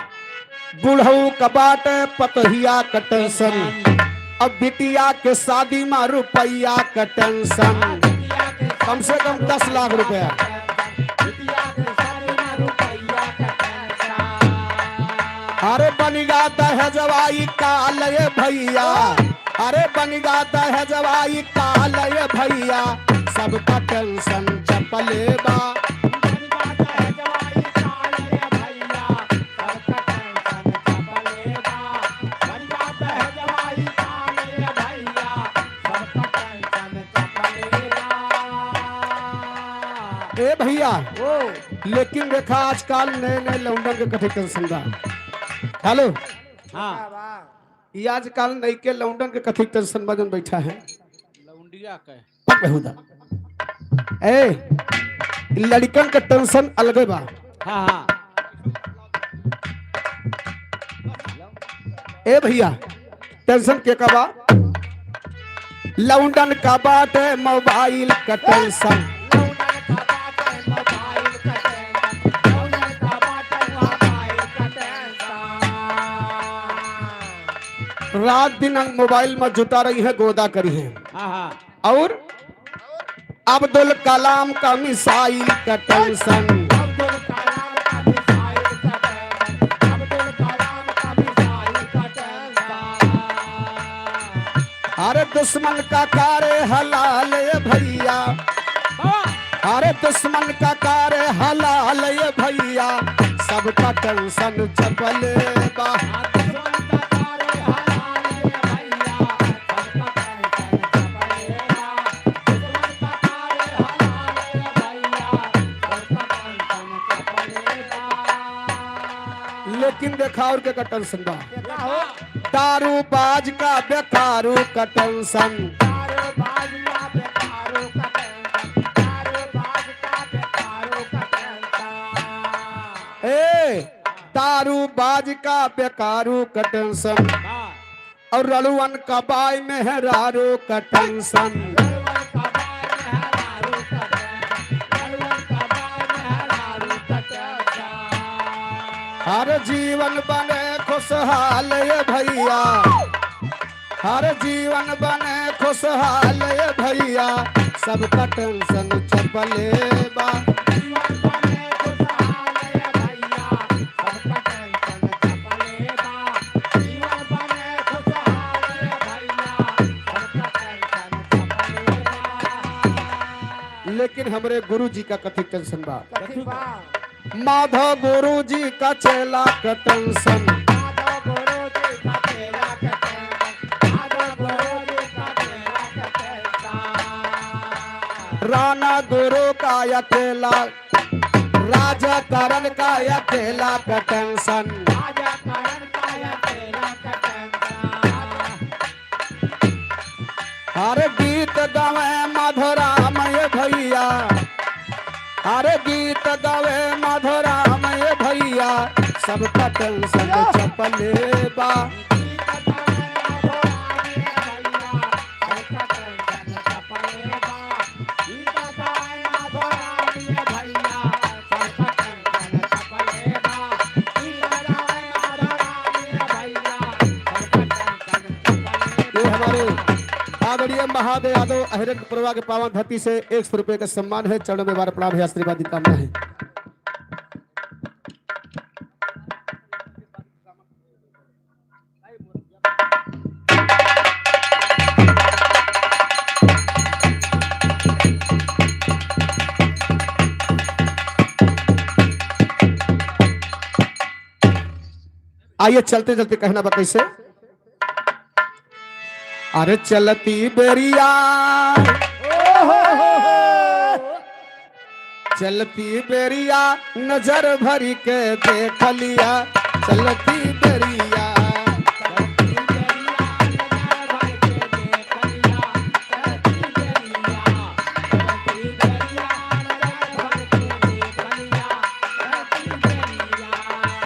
बुढ़ऊ कबाट पतहिया का टेंशन, अब बिटिया के शादी में रुपया का टेंशन, कम से कम 10 लाख रुपया। अरे बन गाता है जवाई काल ये भैया, अरे बन गाता है जवाई काल ये भैया, सबका टेंशन चपले बा। ए भैया, लेकिन देखा आजकल नए नए लौंडन के कथे टेंशन बा। हेलो। हाँ। ये आजकल नई के लौंडन के कथे टेंशन बा जन बैठा है। लौंडिया के। पक बेहुदा। ए लड़कन के टेंशन अलगे बा। हाँ हाँ। ए भैया, टेंशन के का बा? लौंडन का बात है मोबाइल का टेंशन। रात दिन अंग मोबाइल में जुटा रही है, गोदा करी है। हाँ हाँ। और अब्दुल कलाम का मिसाइल का टेंशन। अरे दुश्मन का कार्य हलाल ये भैया, अरे दुश्मन का कार्य हलाल ये भैया, सबका टेंशन चपले बा। लेकिन देखा और के का टेंशन बा? दारू बाज का बेकारू का टेंशन। ए दारू बाज का बेकारू का टेंशन, और रड़ुअन का बाई मेहरारू का टेंशन। हर जीवन बने खुशहाल ये भैया, हर जीवन बने खुशहाल ये भैया, सबका टेंशन चपले बा। लेकिन हमरे गुरु जी का कथित टेंशन बा। कथी बा? माधव गुरु जी का चेला का टेंशन। राणा गुरु का अकेला, राजा करण का अकेला का टेंशन। हर गीत गावे माधुराम ये भैया, हर गीत गावे माधुराम ये भैया, सबका टेंशन चपले बा। ये हमारे आदरणीय महादेव यादव अहिरन प्रभा के पावन धरती से 100 रुपए का सम्मान है। चरणों में बार प्रणाम है, आशीर्वाद की कामना है। आइए चलते चलते कहना बा कैसे। अरे चलती बेरिया, चलती बेरिया नजर भरी के देख लिया, चलती बेरिया।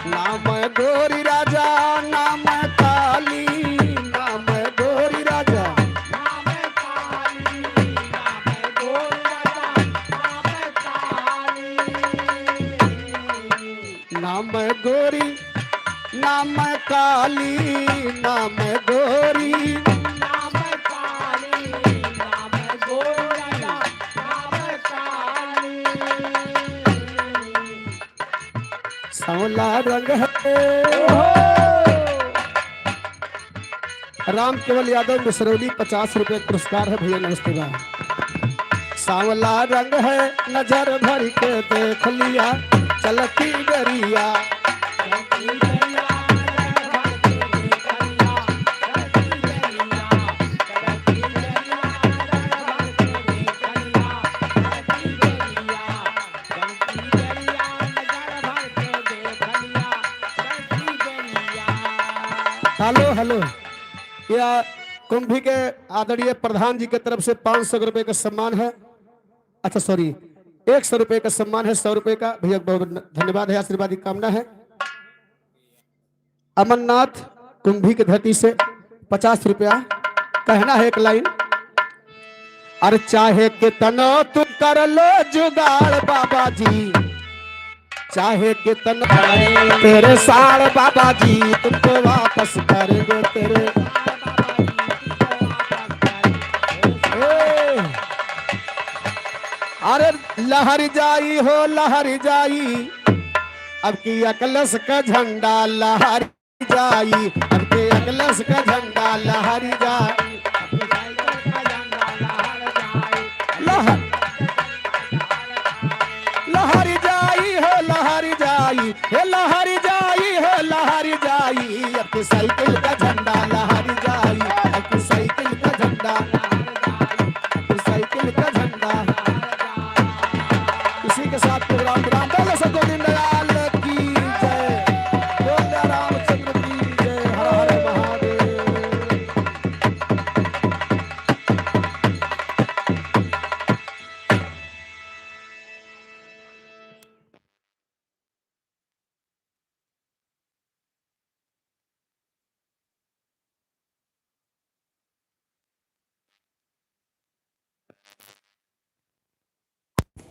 नाम गोरी राजा, नाम काली, नाम गोरी राजा, नाम गोरी, नाम काली, नाम गोरी। सांवला रंग है। राम केवल यादव मिसरौली 50 रुपए पुरस्कार है भैया, नमस्ते बा। सांवला रंग है नजर भर के देख लिया, चलती गरिया। हेलो हेलो, यह कुंभी के आदरणीय प्रधान जी के तरफ से 500 रुपए का सम्मान है। अच्छा सॉरी, 100 रुपए का सम्मान है, 100 रुपए का भैया बहुत धन्यवाद है, आशीर्वाद की कामना है। अमरनाथ कुंभी के धरती से 50 रुपया। कहना है एक लाइन, अरे चाहे कितनो तू कर लो जुगाड़ बाबा जी, चाहे कितनो तेरे साल बाबा जी, तुमको वापस करेंगे तेरे। ए, अरे लहर जाई हो लहर जाई, अब की अकलस का झंडा लहर जाई, अब की अकलस का झंडा लहर जाई, लहर लहर जाई हो लहर जाई, हे लहर जाई हो लहर जाई, अब की साइकिल का